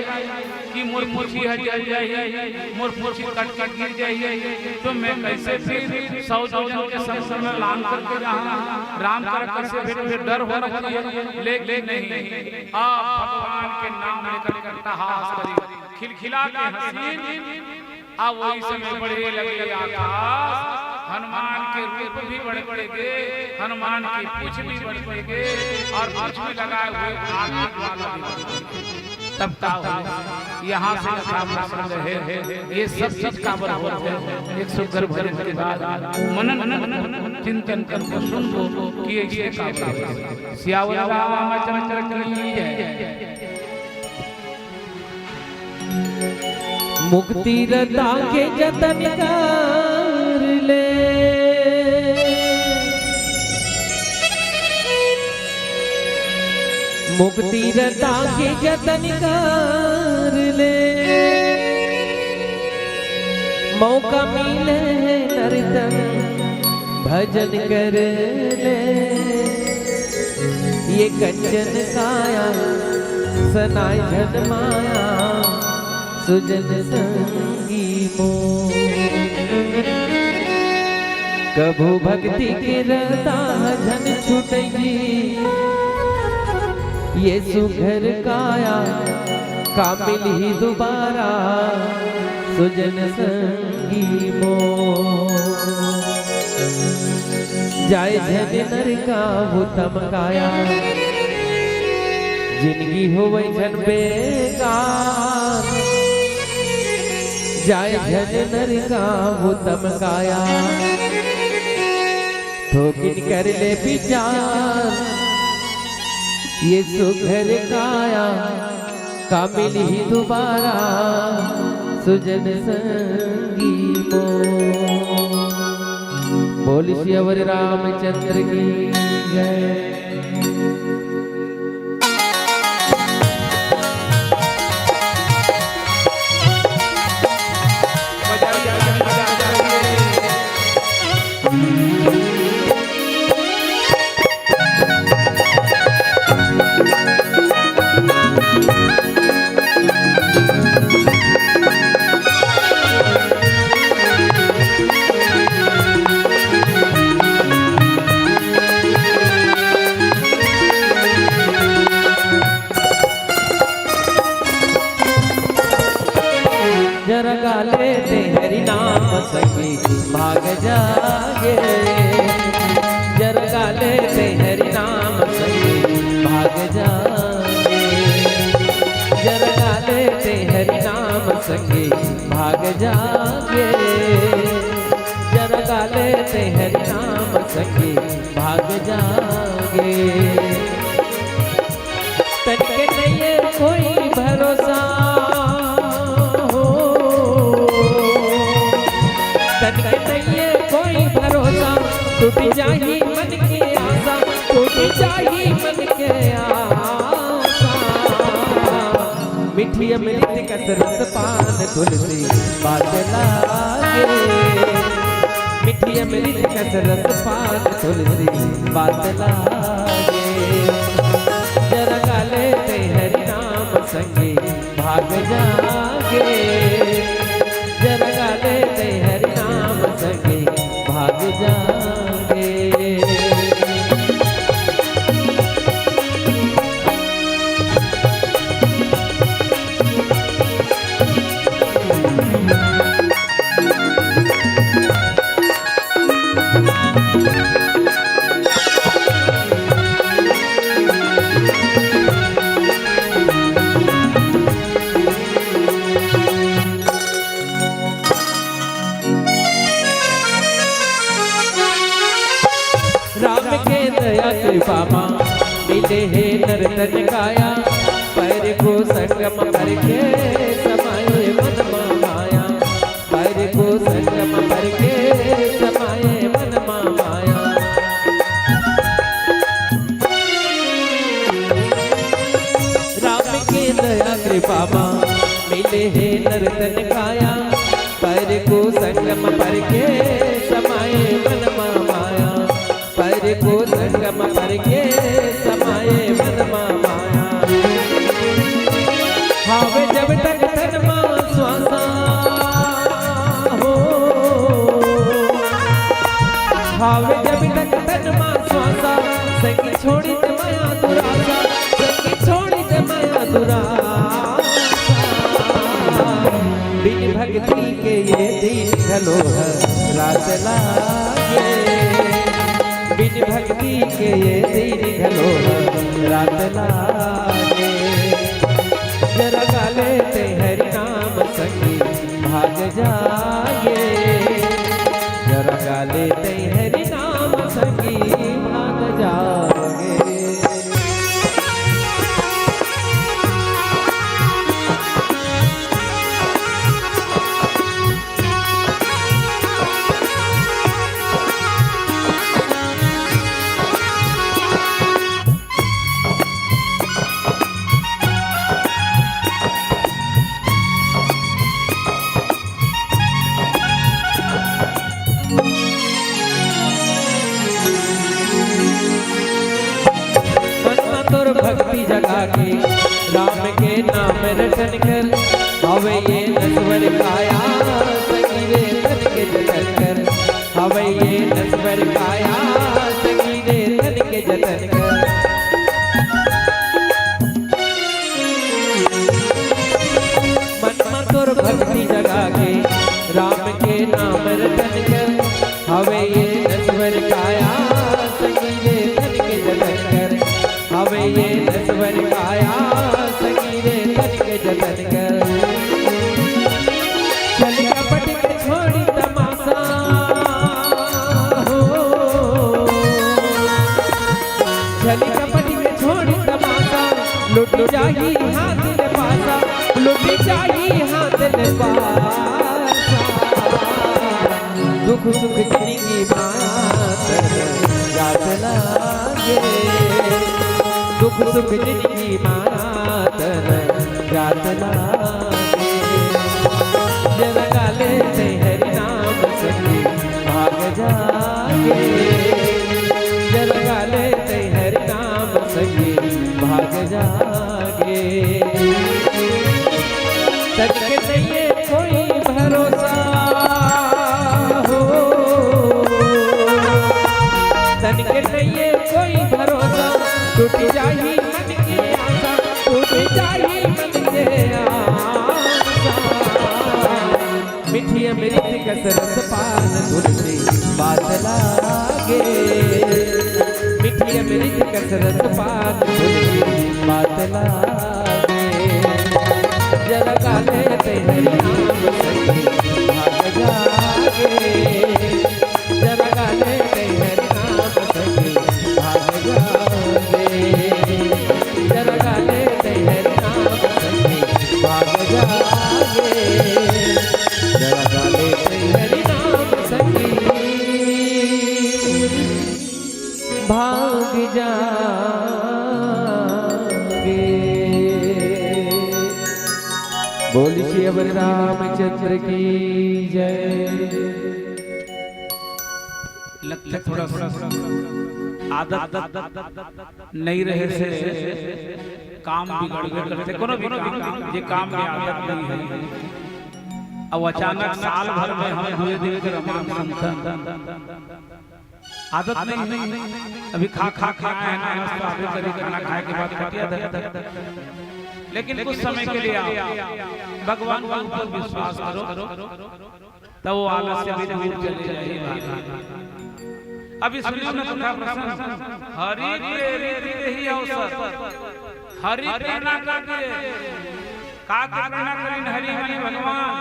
कि मोर पूँछ ह जल जाही, मोर पूँछ कट के गिर जाही, तो मैं कैसे फिर सौ योजन के समुद्र में लांग करके जाहूँ? राम कर कैसे भेंट, डर होना चाहिए, लेकिन नहीं। आप भगवान के नाम लेकर के अट्टहास करिस, खिलखिला के हँसिन। अब वही समय बढ़े लगे आकाश, हनुमान के रूप भी बढ़ते गए, हनुमान की पूँछ भी बढ़ते गए अउ पूँछ में लगाए हुए आग की ज्वाला भी बढ़ते गए। तब का हो, यहाँ से काम रहे, ये सब चीज काबर होथे। एक सुग्घर भजन के बाद मनन, चिंतन करके सुन लो कि ऐसे काम रहे। सियावर रामचंद्र की जय। मुक्ति रता के जतन कर ले, मुक्ति रता के जतन कर ले, मौका मिले हे नर्तन भजन कर ले। ये कंचन काया सनाय झन माया, सुजन संगी मोर। कभू भक्ति के रता झन छूटे जी, ये सुघर काया का मिलही दुबारा, सुजन संगी मोर। जाय झन नरका उत्तम काया, जिनगी होवय झन बेकार। जाय झन नरका उत्तम काया, थोकिन कर ले बिचार। ये सुघर काया का मिलही दुबारा, सुजन संगी मोर। बोल सियावर रामचंद्र की जय। जागे, जरगा ले ते हरि नाम संगे भाग जागे, जरगा ले ते हरि नाम संगे भाग जागे, जरगा ले ते हरि नाम संगे भाग जागे। तन के नइये कोई भरोसा हो, तन के नइये कोई भरोसा, टूट जाही मन के आसा, टूट जाही मन के आसा। मीठी अमृत कस रस पान तुलसी बात लागे, मीठी अमृत कस रस पान तुलसी बात लागे। जरगा ले ते हरि नाम संगे भाग जागे, जरगा ले ते हरि नाम संगे भाग जागे। राम के दया कृपा मा मिले हे नर तन काया, पैर को संगम करके समाए मन मा माया, पैर को संगम करके समाए मन मा माया। राम के दया कृपा मा मिले हे नर तन काया, पैर को संगम करके समाए मन मा माया, पैर को संगम करके समाए मन मा माया। हावे जब तक तन मा श्वासा हो, हावे जब तक तन मा श्वासा, संग छोड़ी ते माया दुरासा, संग छोड़ी ते माया दुरासा। बिन भक्ति के ये दिन घलो ह रात लागे, बिन भक्ति के ये दिन घलो ह रात लागे। जरगा ले ते हरि नाम संगी भाग जागे, जरगा ले ते हरि नाम संगी भाग जागे। मन मा तोर भक्ति जगा के, राम के नाम रटन कर, हवे ये नश्वर काया, संगी रे तन के जतन कर, हवे ये नश्वर काया, संगी रे तन के जतन कर। मन मा तोर भक्ति जगा के, राम के नाम रटन कर, हवे ये नश्वर काया, संगी रे तन के जतन कर, हवे ये नश्वर काया, संगी रे तन के जतन कर। छल कपट के छोड़ी तमाशा हो, छल कपट के छोड़ी तमाशा, लुट जाही हाथ ले पासा, लुट जाही हाथ ले पासा। दुख सुख जिनगी मात जात लागे, दुख सुख जिनगी मात जात लागे। जरगा ले ते हरि नाम संगी भाग जागे, जरगा ले ते हरि नाम संगी भाग जागे। तन के नइये कोई भरोसा हो, तन के नइये कोई भरोसा, टूट जाही मन के आसा, टूट जाही मन के आसा। मीठी अमृत कस रस पान तुलसी कसरत पात भुलही बात लागे। जरा गा ले तैं हरि नाम संगी भाग जागे। जरा गा ले तैं हरि नाम संगी भाग जागे। जरा गा ले तैं हरि नाम संगी भाग जागे। जरा गा ले तैं हरि नाम संगी भाग जागे। बोल सियावर रामचंद्र की जय। लगथे थोड़ा सा आदत नइ रहे से काम बिगड़बे करथे। कोनो भी काम, जे काम में आदत नइ हे, अउ अचानक साल भर में हम दुए दिन के रामायण सुनथन, आदत नइ हे। अभी खा खा के आए हैं, आलस तो आबे करी, खाना खाए के बाद खटिया धर। लेकिन कुछ समय के लिए आप भगवान के ऊपर विश्वास करो, तब वो आलस्य भी दूर चले जाही। अभी सुनियो ना कथा प्रसंग, हरि प्रेरित देहि अवसर, हरि प्रेरणा कर दिए। का के प्रेरणा करिन? हरि माने भगवान,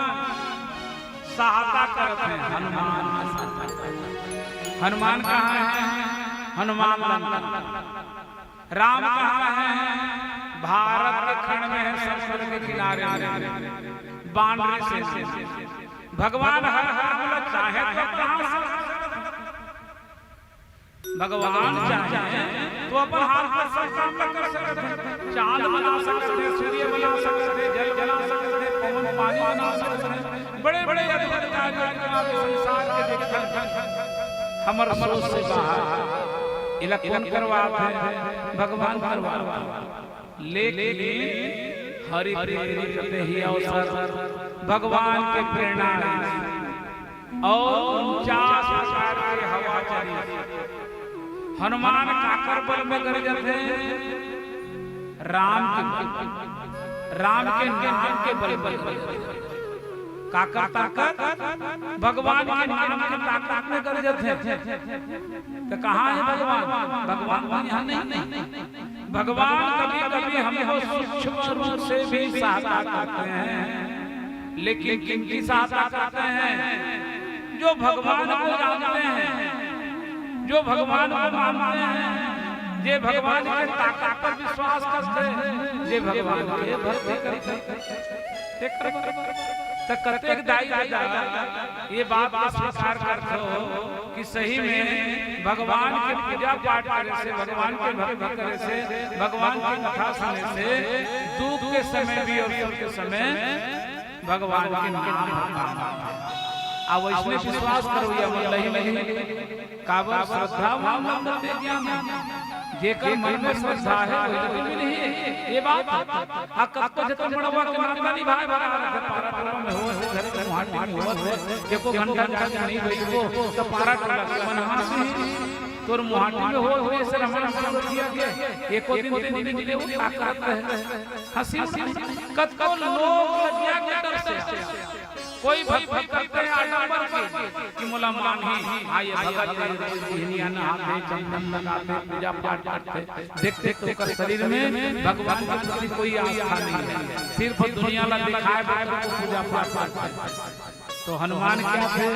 सहायता करत हे हनुमान। हनुमान कहाँ हे? हनुमान लंका। राम कहाँ हे? भारत के खंड में हे, समुद्र के किनारे में, बांडरी से। भगवान हर काम ला चाहे तो कहाँ से? भगवान चाहे तो अपन हाथ से सब काम ला कर सकत हे। चांद बना सकत हे, सूर्य बना सकत हे, जल बना सकत हे, पवन पानी बना सकत हे, बड़े बड़े अद्भुत कार्य करके संसार के देखत हे। हमर सोच से बाहर। एला कोन करवात हे? भगवान करवात हे। लेकिन हरि प्रेरित देहि अवसर, भगवान के प्रेरणा अउ उनचास प्रकार के हवा चली। हनुमान काकर बल में गरजत हे? राम के बल, राम के नाम के बल में गरजत हे। काकर ताकत? भगवान के नाम के ताकत में गरजत हे। तो कहाँ हे भगवान? भगवान तो यहाँ नहीं, नहीं। भगवान कभी-कभी हमको सूक्ष्म रूप से भी सहायता करते हैं, लेकिन किनकी सहायता करते हैं? जो भगवान को जानते हैं, जो भगवान को मानते हैं, जे भगवान के ताकत पर विश्वास करते हैं, जे भगवान के भक्ति करते हैं। त कतेक दाई ददा ये बात ला स्वीकार करथो कि सही में भगवान के पूजा पाठ करे से, भगवान के भक्ति करे से, भगवान के कथा सुने से दुख के समय भी अउ सुख के समय भगवान के नाम ह काम आथे। आ वइसने विश्वास करो, ये मन लही नहीं। काबर श्रद्धा मन मंदिर दे ज्ञान। जेकर मन में श्रद्धा हे, वही तो मिलही। ये बात हे। आ कतको जतन मड़वा के नाता निभाए बर आ रथे, पारा टोला में हो, हो, घर के मुहाटी में हो, हो, एको घंटा जाके नहीं बैठबो, तो पारा टोला के मन हंसी। तोर मुहाटी में हो, हो, ऐसे रमन समझिया के, एको दिन ते नहीं मिले, वो का करत रहे? हंसी उड़ाई। कतको लोग लगिया के डर से कोई भक्ति करते हैं आडंबर की कि मोला मानही, हाँ, ये भगत हे, रोज बिहनिया नहाथे, चंदन लगाथे, पूजा पाठ करथे। देखथे तो ओकर शरीर में भगवान के प्रति कोई आस्था नहीं है, सिर्फ दुनिया ला दिखाए बर तो पूजा पाठ करथे। तो हनुमान क्या थे?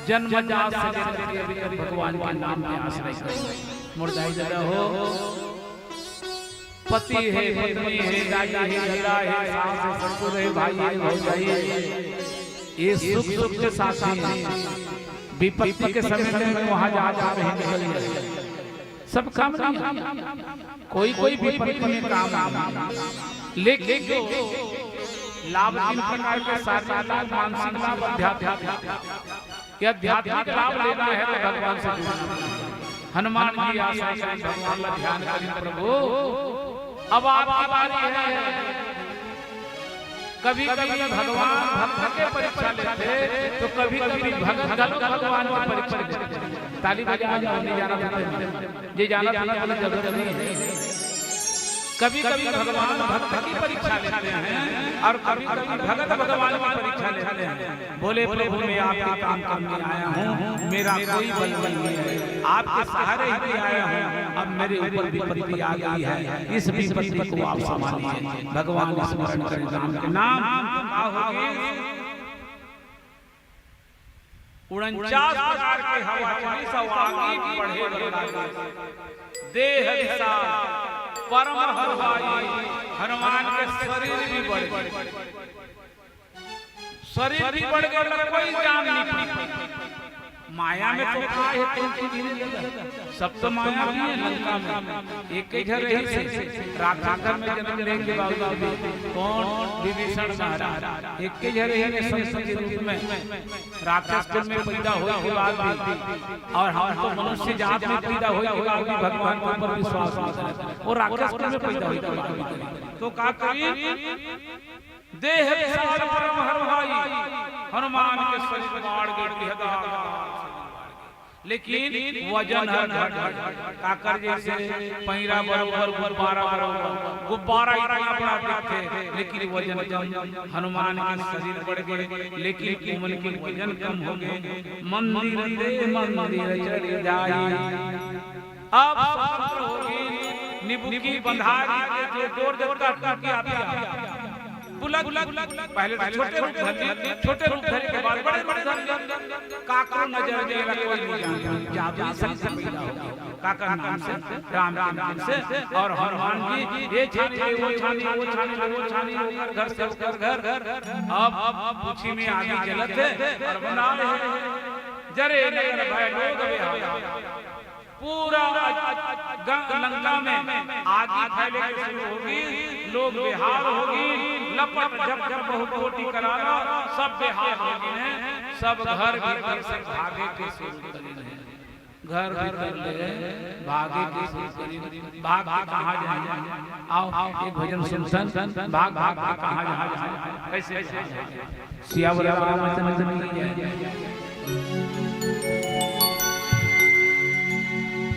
जन्म जात से लेकर के अभी तक भगवान के नाम में आश्रय करे। मोर दाई ददा हो, पति हे, पत्नी हे, दाई हे, ददा हे, सास हे, ससुर हे, भाई हे, भौजाई हे, ये सुख दुख के साथी हे। विपत्ति के समय में वहां जात हे, नहीं निकल गए। सब काम नहीं आए, कोई कोई विपत्ति में काम आए, लेकिन जो लाभ, तीन प्रकार के, शारीरिक लाभ, मानसिक लाभ, आध्यात्मिक लाभ, ये आध्यात्मिक लाभ लेना है तो भगवान से जुड़ना है। हनुमान जी आश्रय में भगवान का ध्यान करें, प्रभु अब आपकी बारी है। कभी कभी भगवान भक्त के परीक्षा लेथे, तो कभी कभी भगत घलो भगवान के परीक्षा लेथे। ताली बजा, नहीं जाना था, जे जाना था, जरूरत नहीं है। कभी कभी भगवान भक्त की परीक्षा लेते हैं और कभी कभी भगत भगवान की परीक्षा लेते हैं। बोले, प्रभु, मैं आपके काम करने आया हूँ, मेरा कोई बल नहीं है, आपके सहारे ही आया हूँ। अब मेरे ऊपर विपत्ति आ गई है, इस विपत्ति को आप संभालिए। भगवान स्मरण करें राम के नाम। का होगी? उनचास प्रकार के हवा चली, सब आगी बढ़े बरलागे। देह विशाल परम हरवाई, हनुमान के शरीर भी बढ़ गए। शरीर भी बढ़ गए, मतलब कोई जान नहीं पड़ी। माया में तो का है, कौन सी धीरे धीरे? सब तो माया भी है लंका में। एक ही घर रही से राक्षस घर में जन्म लेके बावजूद भी कौन? विभीषण महाराज। एक ही घर रही ने संत के रूप में राक्षस कुल में पैदा होए के बाद भी, और हम तो मनुष्य जात में पैदा होए के बाद भी भगवान के ऊपर विश्वास नहीं करते। वो राक्षस कुल में पैदा होए के बाद भी करे। तो का करी? देह विशाल परम हरवाई, हनुमान के शरीर बाढ़ गए, बृहदाकार शरीर बाढ़ गए। लेकिन वजन हर घट घट, काकर जैसे पैरा बरोबर, गुब्बारा बरोबर, गुब्बारा इतना बड़ा दिखथे, लेकिन वजन कम। हनुमान के शरीर बढ़ गए, लेकिन उमन के वजन कम हो गए। मंदिर ते मंदिर चढ़ जाई। अब समुद्र होगी, निबुकी बंधारी के जो जोर जब तक टूटी आती है, बुलक, पहले तो छोटे रूप धर लिए, छोटे रूप धरे के बाद बड़े रूप धर लिए। काकरो नजर में एला कोई नहीं जानता, जादुई शक्ति पैदा हो गई। काकर नाम से, राम के नाम से, और हनुमान जी ये छानी ले, वो छानी, वो छानी ले, वो छानी, ओकर घर से ओकर घर। अब पूछी में आगी जलत है और बना रहे हैं। जरे नगर भय लोग बेहाल। पूरा ग-, लंका में आगी फैले के शुरू होगी, लोग बेहाल होगी, लपट झपट बहुकोटि कराला, सब बेहाल होगी हैं, सब घर भीतर से भागे के शुरू करी हैं। घर भीतर ले भागे के शुरू करी, भाग के कहाँ जाए? आओ, एक भजन सुनतन, भाग भाग के कहाँ जाए? कैसे जाए? सियावर रामचंद्र की जय।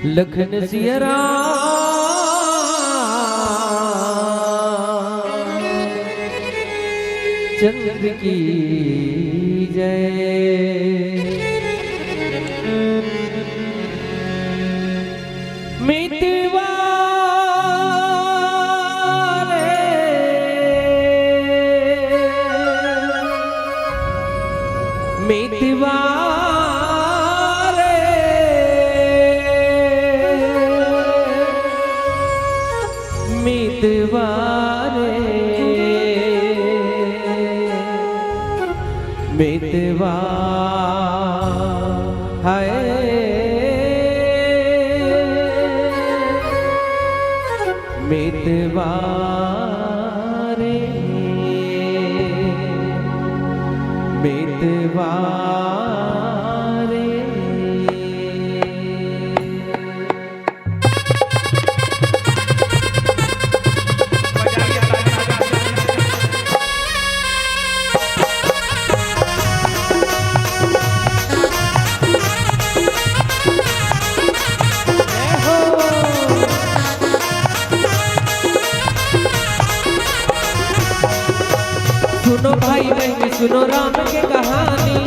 लखन सिया राम चंद्र की जय। मितवा रे, मितवा रे, मितवा रे, मितवा है मितवा रे, मितवा रे। सुनो भाई बहन, सुनो राम के कहानी,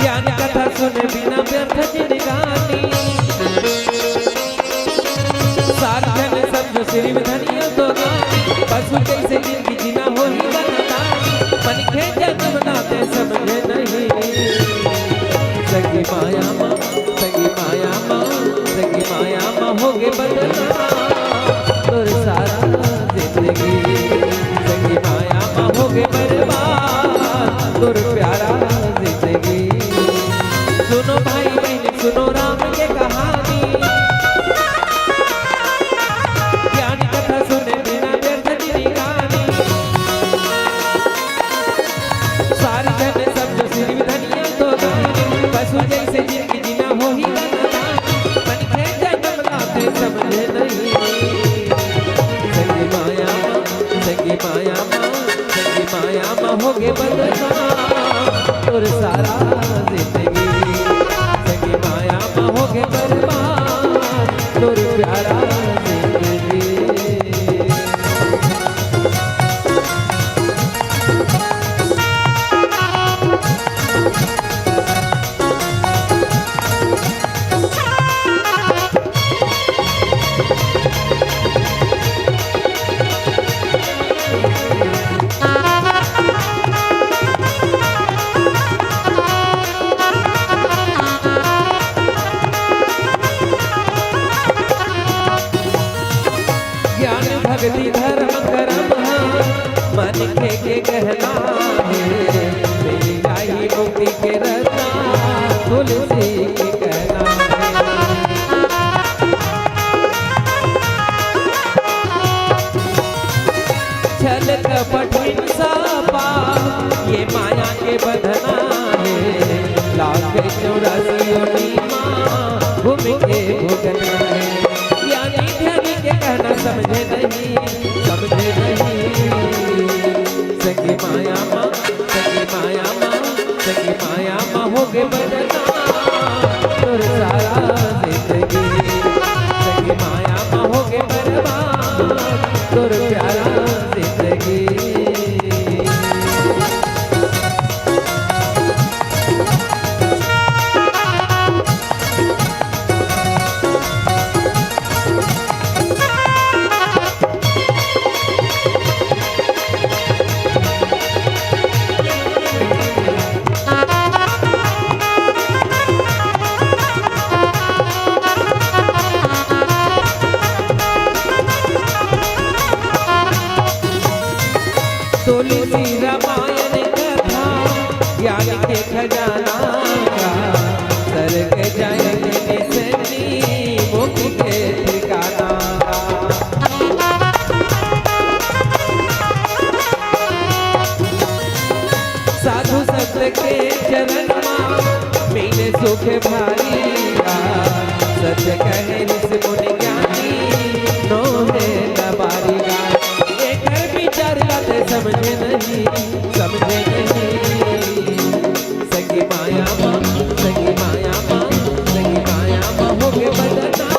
ज्ञान कथा सुने बिना व्यर्थ जिंदगानी। सार धन सब जो सिरिफ धनिया तो दानी, पशु जैसे जिंदगी जीना होही बरदानी। मनखे जन्म नाते समझे नहीं, संगी माया मा, संगी माया मा, संगी माया मा होगे बदनाम तोर सारा जिंदगी। संगी माया मा होगे बर्बाद तोर प्यारा जिंदगी। सुनो भाई बहन, सुनो राम के कहानी, ज्ञान कथा सुने बिना व्यर्थ जिंदगानी। सारी धन सब जो सिरिफ धनिया तो दानी, पशु जैसे जिंदगी जीना होही बरदानी। मनखे जन्म लाते समझे नहीं, संगी माया मा, संगी माया मा, संगी माया मा होगे बदनाम तोर सारा जिंदगी। संगी माया मा होगे बर्बाद तोर प्यारा तुलसी के कहना हे। छल कपट हिंसा पाप, ये माया के बंधना हे। लाख चौरासी योनि मा घूम के भुगतना हे। ज्ञानी ध्यानी के कहना समझे नहीं, समझे नहीं। संगी माया मा, संगी माया मा, संगी माया मा होगे बदनाम तोर सारा जिंदगी। संगी माया मा होगे बर्बाद तोर प्यारा जिंदगी। तुलसी रामायण कथा ज्ञान के खजाना का, स्वर्ग जाए के निशानी मुक्ति के ठिकाना का। साधु संत के चरण मा मिले सुख भारी गा। सच कहे ऋषि मुनि ज्ञानी, नोहे न बारी गा। एकर विचार ला ते समझे नहीं, समझे नहीं। संगी माया मा, संगी माया मा, संगी माया मा होगे बदनाम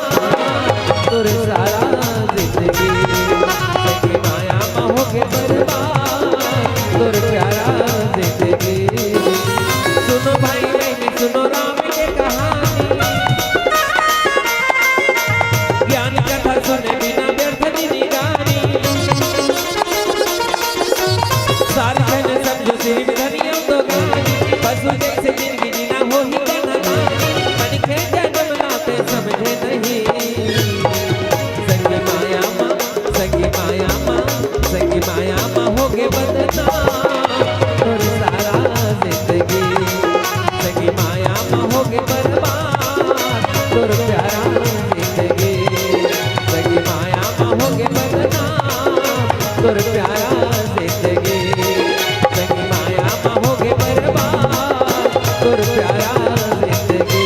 तोर सारा जिंदगी। संगी माया मा होगे बर्बाद तोर प्यारा जिंदगी। सुनो भाई बहन, सुनो राम के कहानी। ज्ञान कथा सुने बिना व्यर्थ जिंदगानी। सार धन समझो सिर्फ धनिया तो गानी। पशु जैसे जिंदगी जीना होही कना दानी। मन के जन्म नाते समझे नहीं। संगी माया मा, संगी माया मा, संगी माया मा होगे बदनाम तोर सारा जिंदगी। संगी माया मा होगे बर्बाद तोर प्यारा जिंदगी। संगी माया मा होगे बदनाम तोर प्यारा जिंदगी। संगी माया मा होगे बर्बाद तोर प्यारा जिंदगी।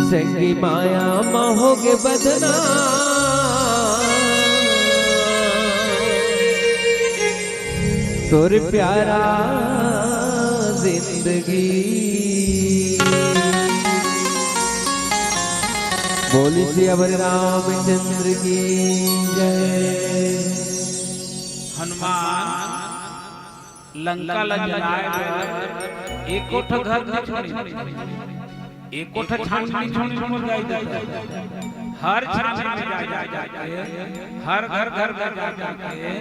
संगी माया मा होगे बदनाम तोर प्यारा जिंदगी। बोली सियावर रामचंद्र की जय। हनुमान लंका ल जलाए बर एको ठो घर नइ छोड़े, एको ठो छानी नइ छोड़े, छोड़ जाए देता। हर छानी में जा, जा, जा के, हर घर, घर, घर जा, जा के,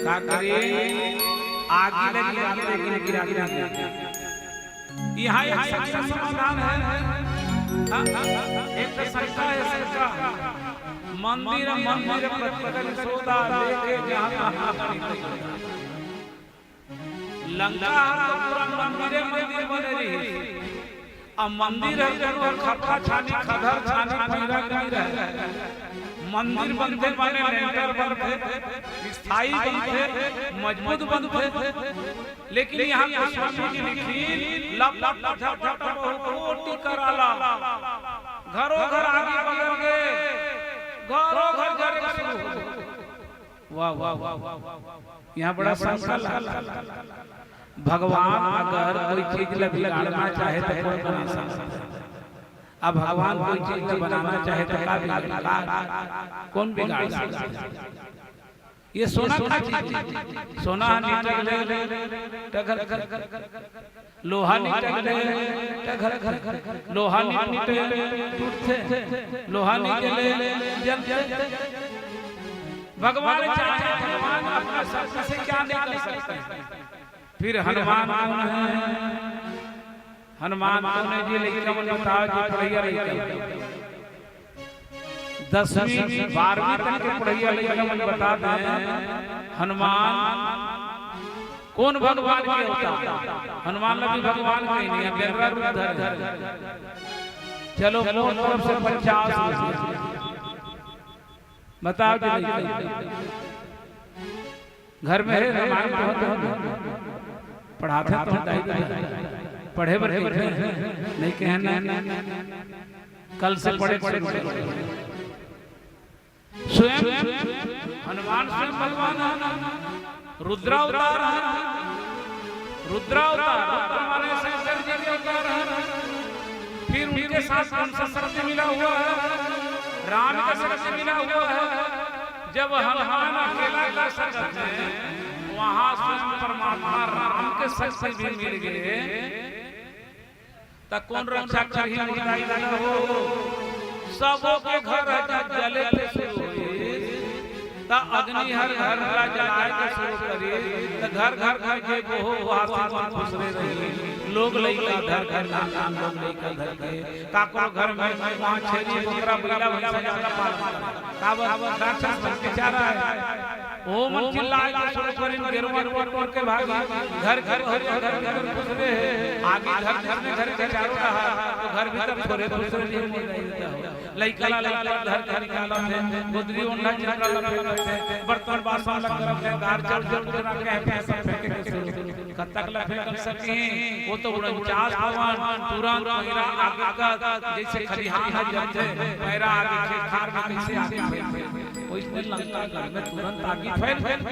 का करे, आगी लगी, आगी लगी, आगी लगी। यहाँ एक शंका समाधान है। हाँ, एक तो शंका है, शंका। मंदिर, मंदिर प्रतिकल सोदा लेके जहाँ तहाँ पानी लंका ह तो पूरा मंदिरे मंदिर बने रहिस। अब मंदिर ह कोनो खपरा छानी, खदर छानी, पैरा के नइ रहय। मंदिर बनथे माने लेंटर बनथे, स्थायी बनथे, मजबूत बनथे। लेकिन यहाँ गोस्वामी जी लिखिन, लप लप झट झट बहुकोटि कराला। घरो घर आगी बगर गे, घरो घर जरे शुरू हो। वाह, वाह, वाह, वाह, वाह। यहाँ बड़ा शंका लगा। भगवान अगर कोई चीज ला बिगाड़ना चाहे तो कोई बना सकता है। अब भगवान कोई चीज ला बनाना चाहे त का बिगाड़, का, कौन बिगाड़ सकथे? ये सोना का चीज हे। सोना ह नी टघरे, टघर, लोहा नी टघरे, टघर, लोहा नी टूटे, टूटथे, लोहा नी जले, जलथे। भगवान चाहे, भगवान अपना शक्ति से क्या नहीं कर सकते? फिर हनुमान कौन हे? हनुमान कौन हे जी? लइका मन बताओ जी, पढ़इया लइका। दसवीं, बारहवीं तक के पढ़इया लइका मन बता दें, हनुमान कौन भगवान के अवतार? हनुमान ला भी भगवान कहीं नहीं, अब बेंदरा रूप धरे। चलो, मोर तरफ से पचास रुपया। बताओ जी, लइका। घर में हे, रामायण पढ़त हो, पढ़ाथे तो दाई, पढ़े बर कहिथे, नहीं कहे ना, कल से पढ़े, पढ़े, पढ़े। स्वयं हनुमान स्वयं भगवान हे, रुद्रावतार हे, रुद्रावतार, रुद्र माने शंकर जी के अवतार हे। फिर उनके साथ कौन सा शक्ति मिला हुआ है? राम का शक्ति मिला हुआ है। जब हनुमान अकेला कर सकते हैं, वहां स्वयं परमात्मा राम के शक्ति भी मिल गए, त कौन रक्षा करही मुरदाई दादा हो? सबो के घर ह जब जले के शुरू होइस, त अग्नि हर घर ला जलाए के शुरू करिस, त घर घर में जे बोहो वासी मन खुसरे रही, लोग लइका धर के, नान नान लोग लइका धर के, काकरो घर में वहाँ छेरी, बोकरा, बइला, भैंसा ज्यादा पालन करे। काबर? राक्षस मन बेचारा हे। ओ मन चिल्लाए के शुरू करिन, गेरुआ टोर टोर के भागी। घर घर, घर घर, घर घर खुसरे हे। आगी घर जिसने घर के चारों रहा, तो घर भीतर छोरे खुसरे नहीं हो जाए देता हो। लइका ला लइका धर के निकालत हे, गोदरी ओढ़ना चिंता लपेटत हे, बर्तन बासन ला करत हे, दार चाउर जो कुछ रखे हे, सब फेंके के शुरू। कतक ला फेंक सकही, वो तो उड़नचास पवन, तुरंत पैरा आगे का, जैसे खलिहान ह जलथे, पैरा आगे खेत खार में कैसे आगे फैलथे, वैसने लंका गढ़ में तुरंत आगे फैल गए।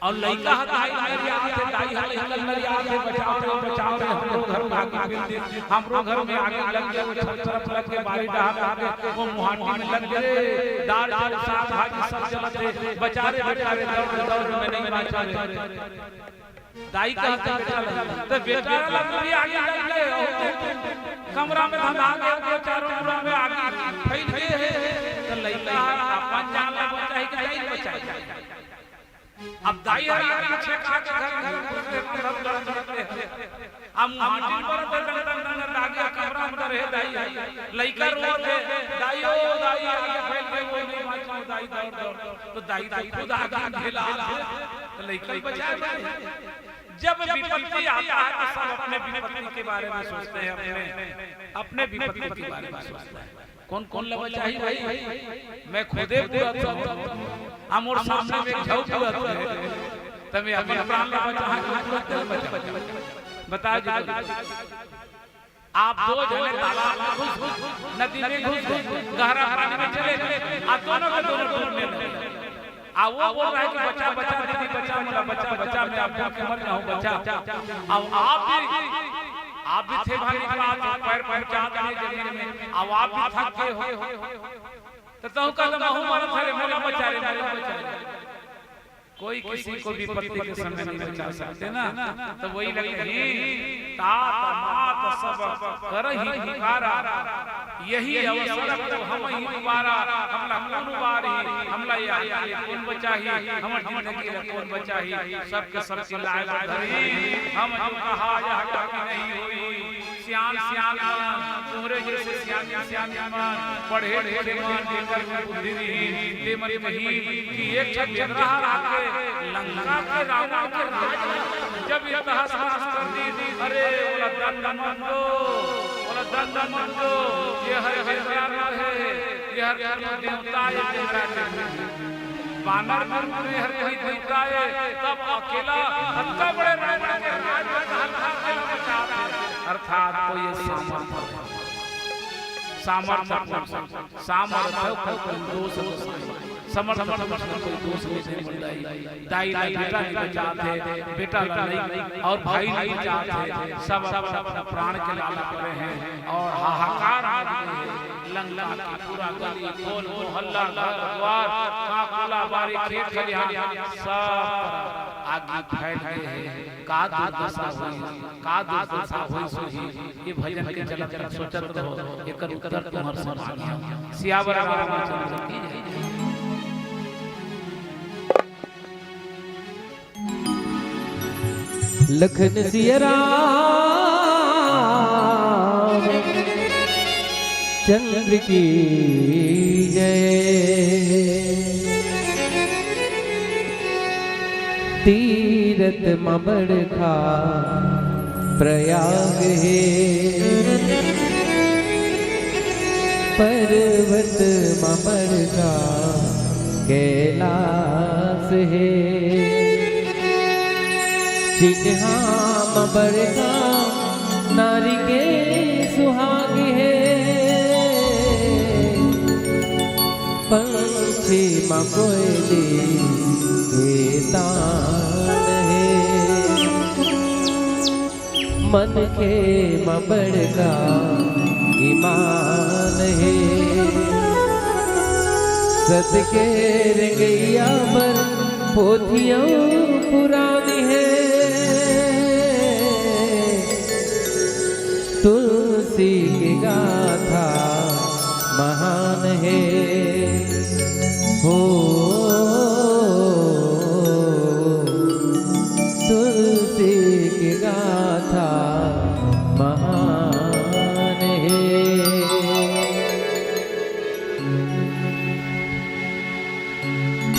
अउ लइका ह दाई लरियाथे, दाई ह लइका लरियाथे, बचाओ रे, बचाओ रे, हमरो घर में आगी फैल दे, हमरो घर में आगी लग गए, वो छत तरफ लग गए, बारी डहर लग गए, वो मुहाटी में लग गए, दार चाउर साग भाजी सब जलत हे, बचा रे, बचा रे, दौड़, दौड़, मैं नहीं बाँचों रे। दाई कहत हे बेटा ला, त बेटा ला भी आगी लग गए, कमरा में धंधा गए, चारों मुड़ा में आगी फैल गए हे, त लइका ह अपन जान ला बचाही कि दाई ला बचाही? अब दाई ह आगी छेका के घर, घर, घर, घर, घर, घर, घर, अब माटी पर तो डंडा, डंडा, आगी कमरा अंदर हे दाई, लइका रोत हे, "दाई ओ, दाई, आगी फैल गए, वो नहीं बाँचों, दाई, दौड़, दौड़।" तो दाई तो खुद आगी में ढेला, तो लइका बचाए भाई। जब विपत्ति आता है तो सब अपने विपत्ति के बारे में सोचते हैं, अपने, अपने विपत्ति के बारे में सोचते हैं। कौन कौन ला बचाही भाई? मैं खुदे बुरा था, आ मोर सामने में एक झऊ बुरा था, त मैं अपन प्राण ला बचाहा कि बुरा तेला बचाहा? बता जी। आप दो झने तालाब में घुस घुस, नदी में घुस घुस, गहरा पानी में चले गए, आ दोनों के दोनों डूबने लगे। आ वो बोल रहा है कि बचा, बचा दीदी, बचा, मोला बचा, बचा, मैं अब डूब के मर जाऊं, बचा। अब आप भी, आप भी थे भारी बात, पैर पहुंचा देने जमीन में, अब आप भी थक गए हो, तो तहु कहता, "महू मरत हरे, मोला बचा रे, मोला बचा रे।" कोई किसी को विपत्ति के समय नहीं बचा सकते ना, तो वही लगे ही, "तात मात सब करही पुकारा।" यही अवसर को हमही उबारा, हमला कौन उबारही, हमला ये आगी ले कौन बचाही, हमर जिंदगी ला कौन बचाही, सबके सब चिल्लाए बर धरी, हम जो कहा यह कभी नहीं होई। सियान सियान मन, तोहरे जैसे सियान सियान मन, पढ़े लिखे मन, जेकर में बुद्धि रही, ते मन कही कि एक ठन बेंदरा हर आके लंका के रावण के राज ला जब ये तहस नहस कर दी, अरे, ओला दंड मन दो, ओला दंड मन दो, ये हर बेंदरा ना हे, ये हर कोनो देवता, ये बेंदरा के बानर मन में हर कोई देवता हे, तब अकेला अतका बड़े रावण के राज में कहल अकेला बचा दे। अर्थात कोई ये सामर्थ्य, सामर्थ्य, सामर्थ्य, कोई दोष नहीं। समर्थ, मतलब कोई दोष नहीं, दाई ला बेटा नहीं बचात हे, बेटा ला नहीं, अउ भाई नहीं बचात हे, सब अपन अपन प्राण के लाला करे हे अउ हाहाकार मच गे हे। लंका के पूरा गली, खोल, मोहल्ला, घर द्वार, काकोला, बारी, खेत खलिहान, सब तरफ आगी फैल गे हे। का दुर्दशा होइस, का दुर्दशा होइस होही, ये भजन के चलत तक सोचत रहो, एकर उत्तर तुम्हर समझ आही। सियावर रामचंद्र की जय। लखन सिया राम चंद्र की जय। तीरथ म बड़खा प्रयाग हे, पर्वत म बड़खा कैलाश हे। चिन्हा म बड़खा नारी के सुहाग हे, पंछी म कोयली के तान हे। मनखे म बड़का ईमान हे, सत के रेंगइया बर पोथियां पुरान हे। तुलसी के गाथा महान हे हो, तुलसी के गाथा महान हे।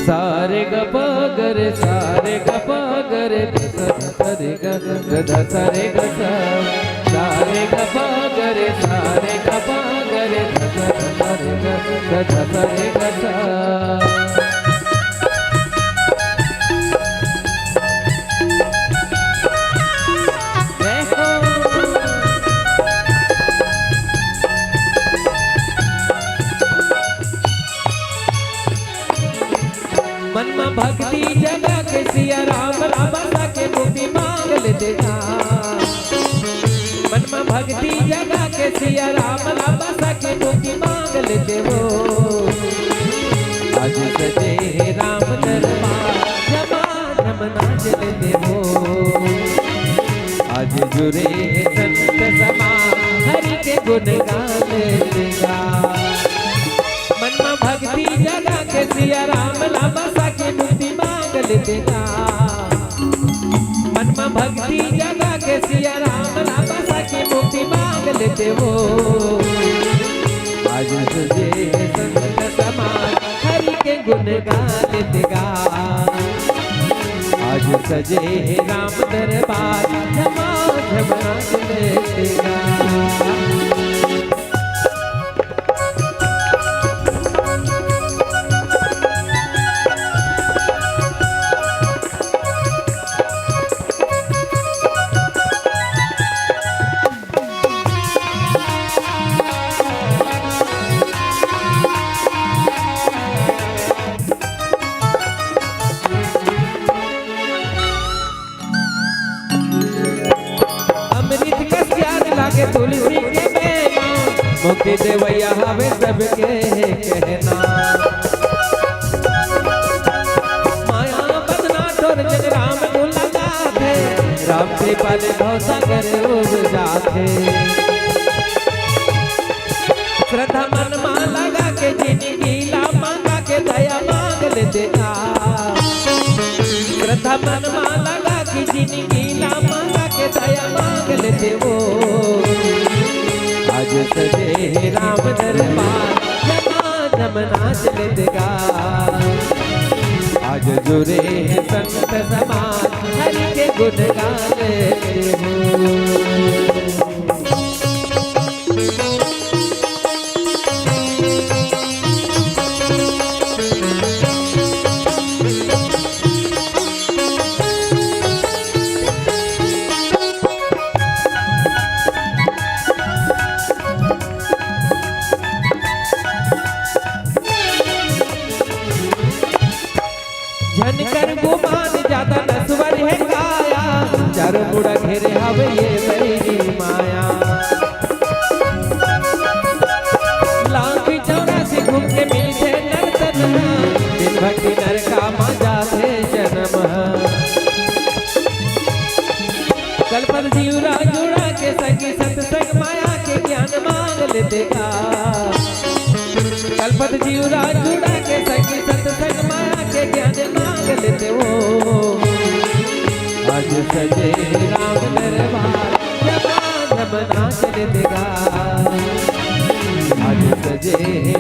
सारे ग प ग रे, सारे ग प ग रे, ध ध सा रे ग, ध ध सा रे ग सा। सारे ग प ग रे, सारे ग प ग रे, ध ध सा रे ग, ध ध सा रे ग सा। जय हो। मन म भक्ति जगा के सिया राम ला बसा के मुक्ति मांग ले देगा। मन म भक्ति जगा के सिया राम ला बसा के मुक्ति मांग ले देवो। आज सजे हे राम दरबार, झमा झम नाच ले देवो। आज जुरे हे संत समाज, हरि के गुण गान लेगा। मन म भक्ति जगा के सिया राम ला बसा के मुक्ति मांग ले देगा। मन म भक्ति जगा के सिया राम ला बसा के मुक्ति मांग ले देवो। आज सजे हे संत समाज, हरि के गुण गा ले देगा। आज सजे हे राम दरबार, झमा झम नाच ले देगा। अमृत कस प्यार लागे तुलसी के बेना, मुक्ति देवैया हवे सबके कहना। माया बदना तोर जग राम गुण गाथे, राम कृपा ले भव सागर उब जाथे। श्रद्धा मन मा लगा के जिनगी ला मांगा के दया मांग ले देगा। श्रद्धा मन मा लगा के जिनगी ला मांगा के दया मांग ले देवो। आज सजे हे राम दरबार, झमा झम नाच ले देगा। आज जुरे हे संत समाज, हरि के गुण गा ले देवो। धन कर गुमान ज्यादा नश्वर हे काया, चारों मुड़ा घेरे हवे ये बैरी माया। लाख चौरासी घूम के मिलथे नर तन, दिन भर के नरका मा जाथे जन्म। कलपत जीवरा जुड़ा के संगी सत्संग माया के ज्ञान मांग लेते गा। कलपत जीवरा जुड़ा के संगी सत्संग माया के ज्ञान मांग लेते हो। आज सजे राम दरबार, जमाजम नाच लेते गा। आज सजे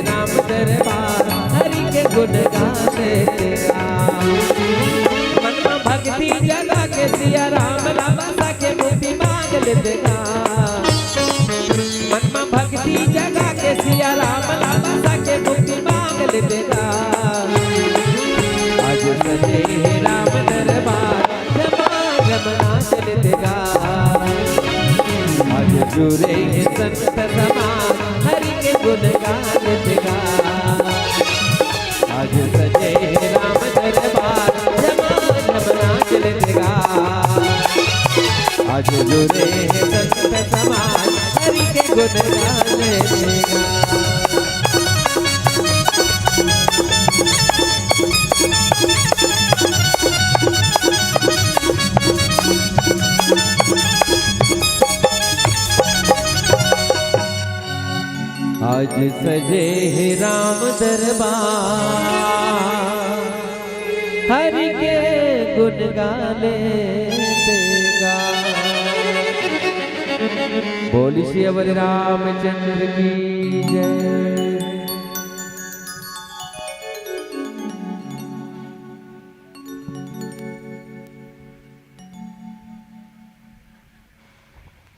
राम दरबार, हरि के गुण गा लेते गा। मन में भक्ति जगा के सिया राम ला बसा के मुक्ति मांग लेते गा। मन में भक्ति जगा के सिया राम ला बसा के मुक्ति मांग लेते गा। आज सजे हे राम दरबार, जमाजम नाच लेते गा। आज जुरे हे संत समाज, हरि के गुण गा लेते गा। आज सजे हे राम दरबार, जमाजम नाच लेते गा। आज जुरे हे संत समाज, हरि के गुण गा लेते गा। आज सजे हे राम दरबार, हरि के गुण गा लेते गा। बोलिए सियावर रामचंद्र की जय।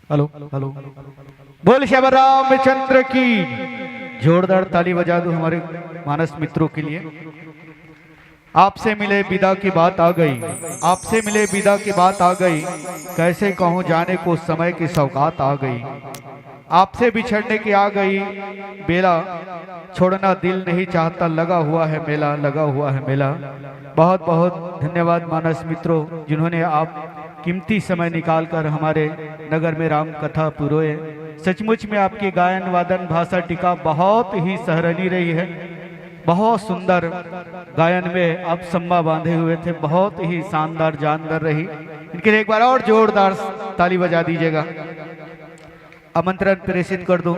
Hello, hello. बोल श्याम रामचंद्र की। जोरदार ताली बजा दो हमारे मानस मित्रों के लिए। आपसे मिले विदा की बात आ गई, आपसे मिले विदा की बात आ गई, कैसे कहूँ जाने को समय की सौगात आ गई। आपसे बिछड़ने की आ गई बेला, छोड़ना दिल नहीं चाहता, लगा हुआ है मेला, लगा हुआ है मेला। बहुत बहुत धन्यवाद मानस मित्रों, जिन्होंने आप कीमती समय निकालकर हमारे नगर में राम कथा पुरोए। सचमुच में आपकी गायन वादन भाषा टीका बहुत ही सराहनीय रही है। बहुत सुंदर गायन में आप सम्मा बांधे हुए थे, बहुत ही शानदार जानदार रही। इनके लिए एक बार और जोरदार ताली बजा दीजिएगा। आमंत्रण प्रेषित कर दूं।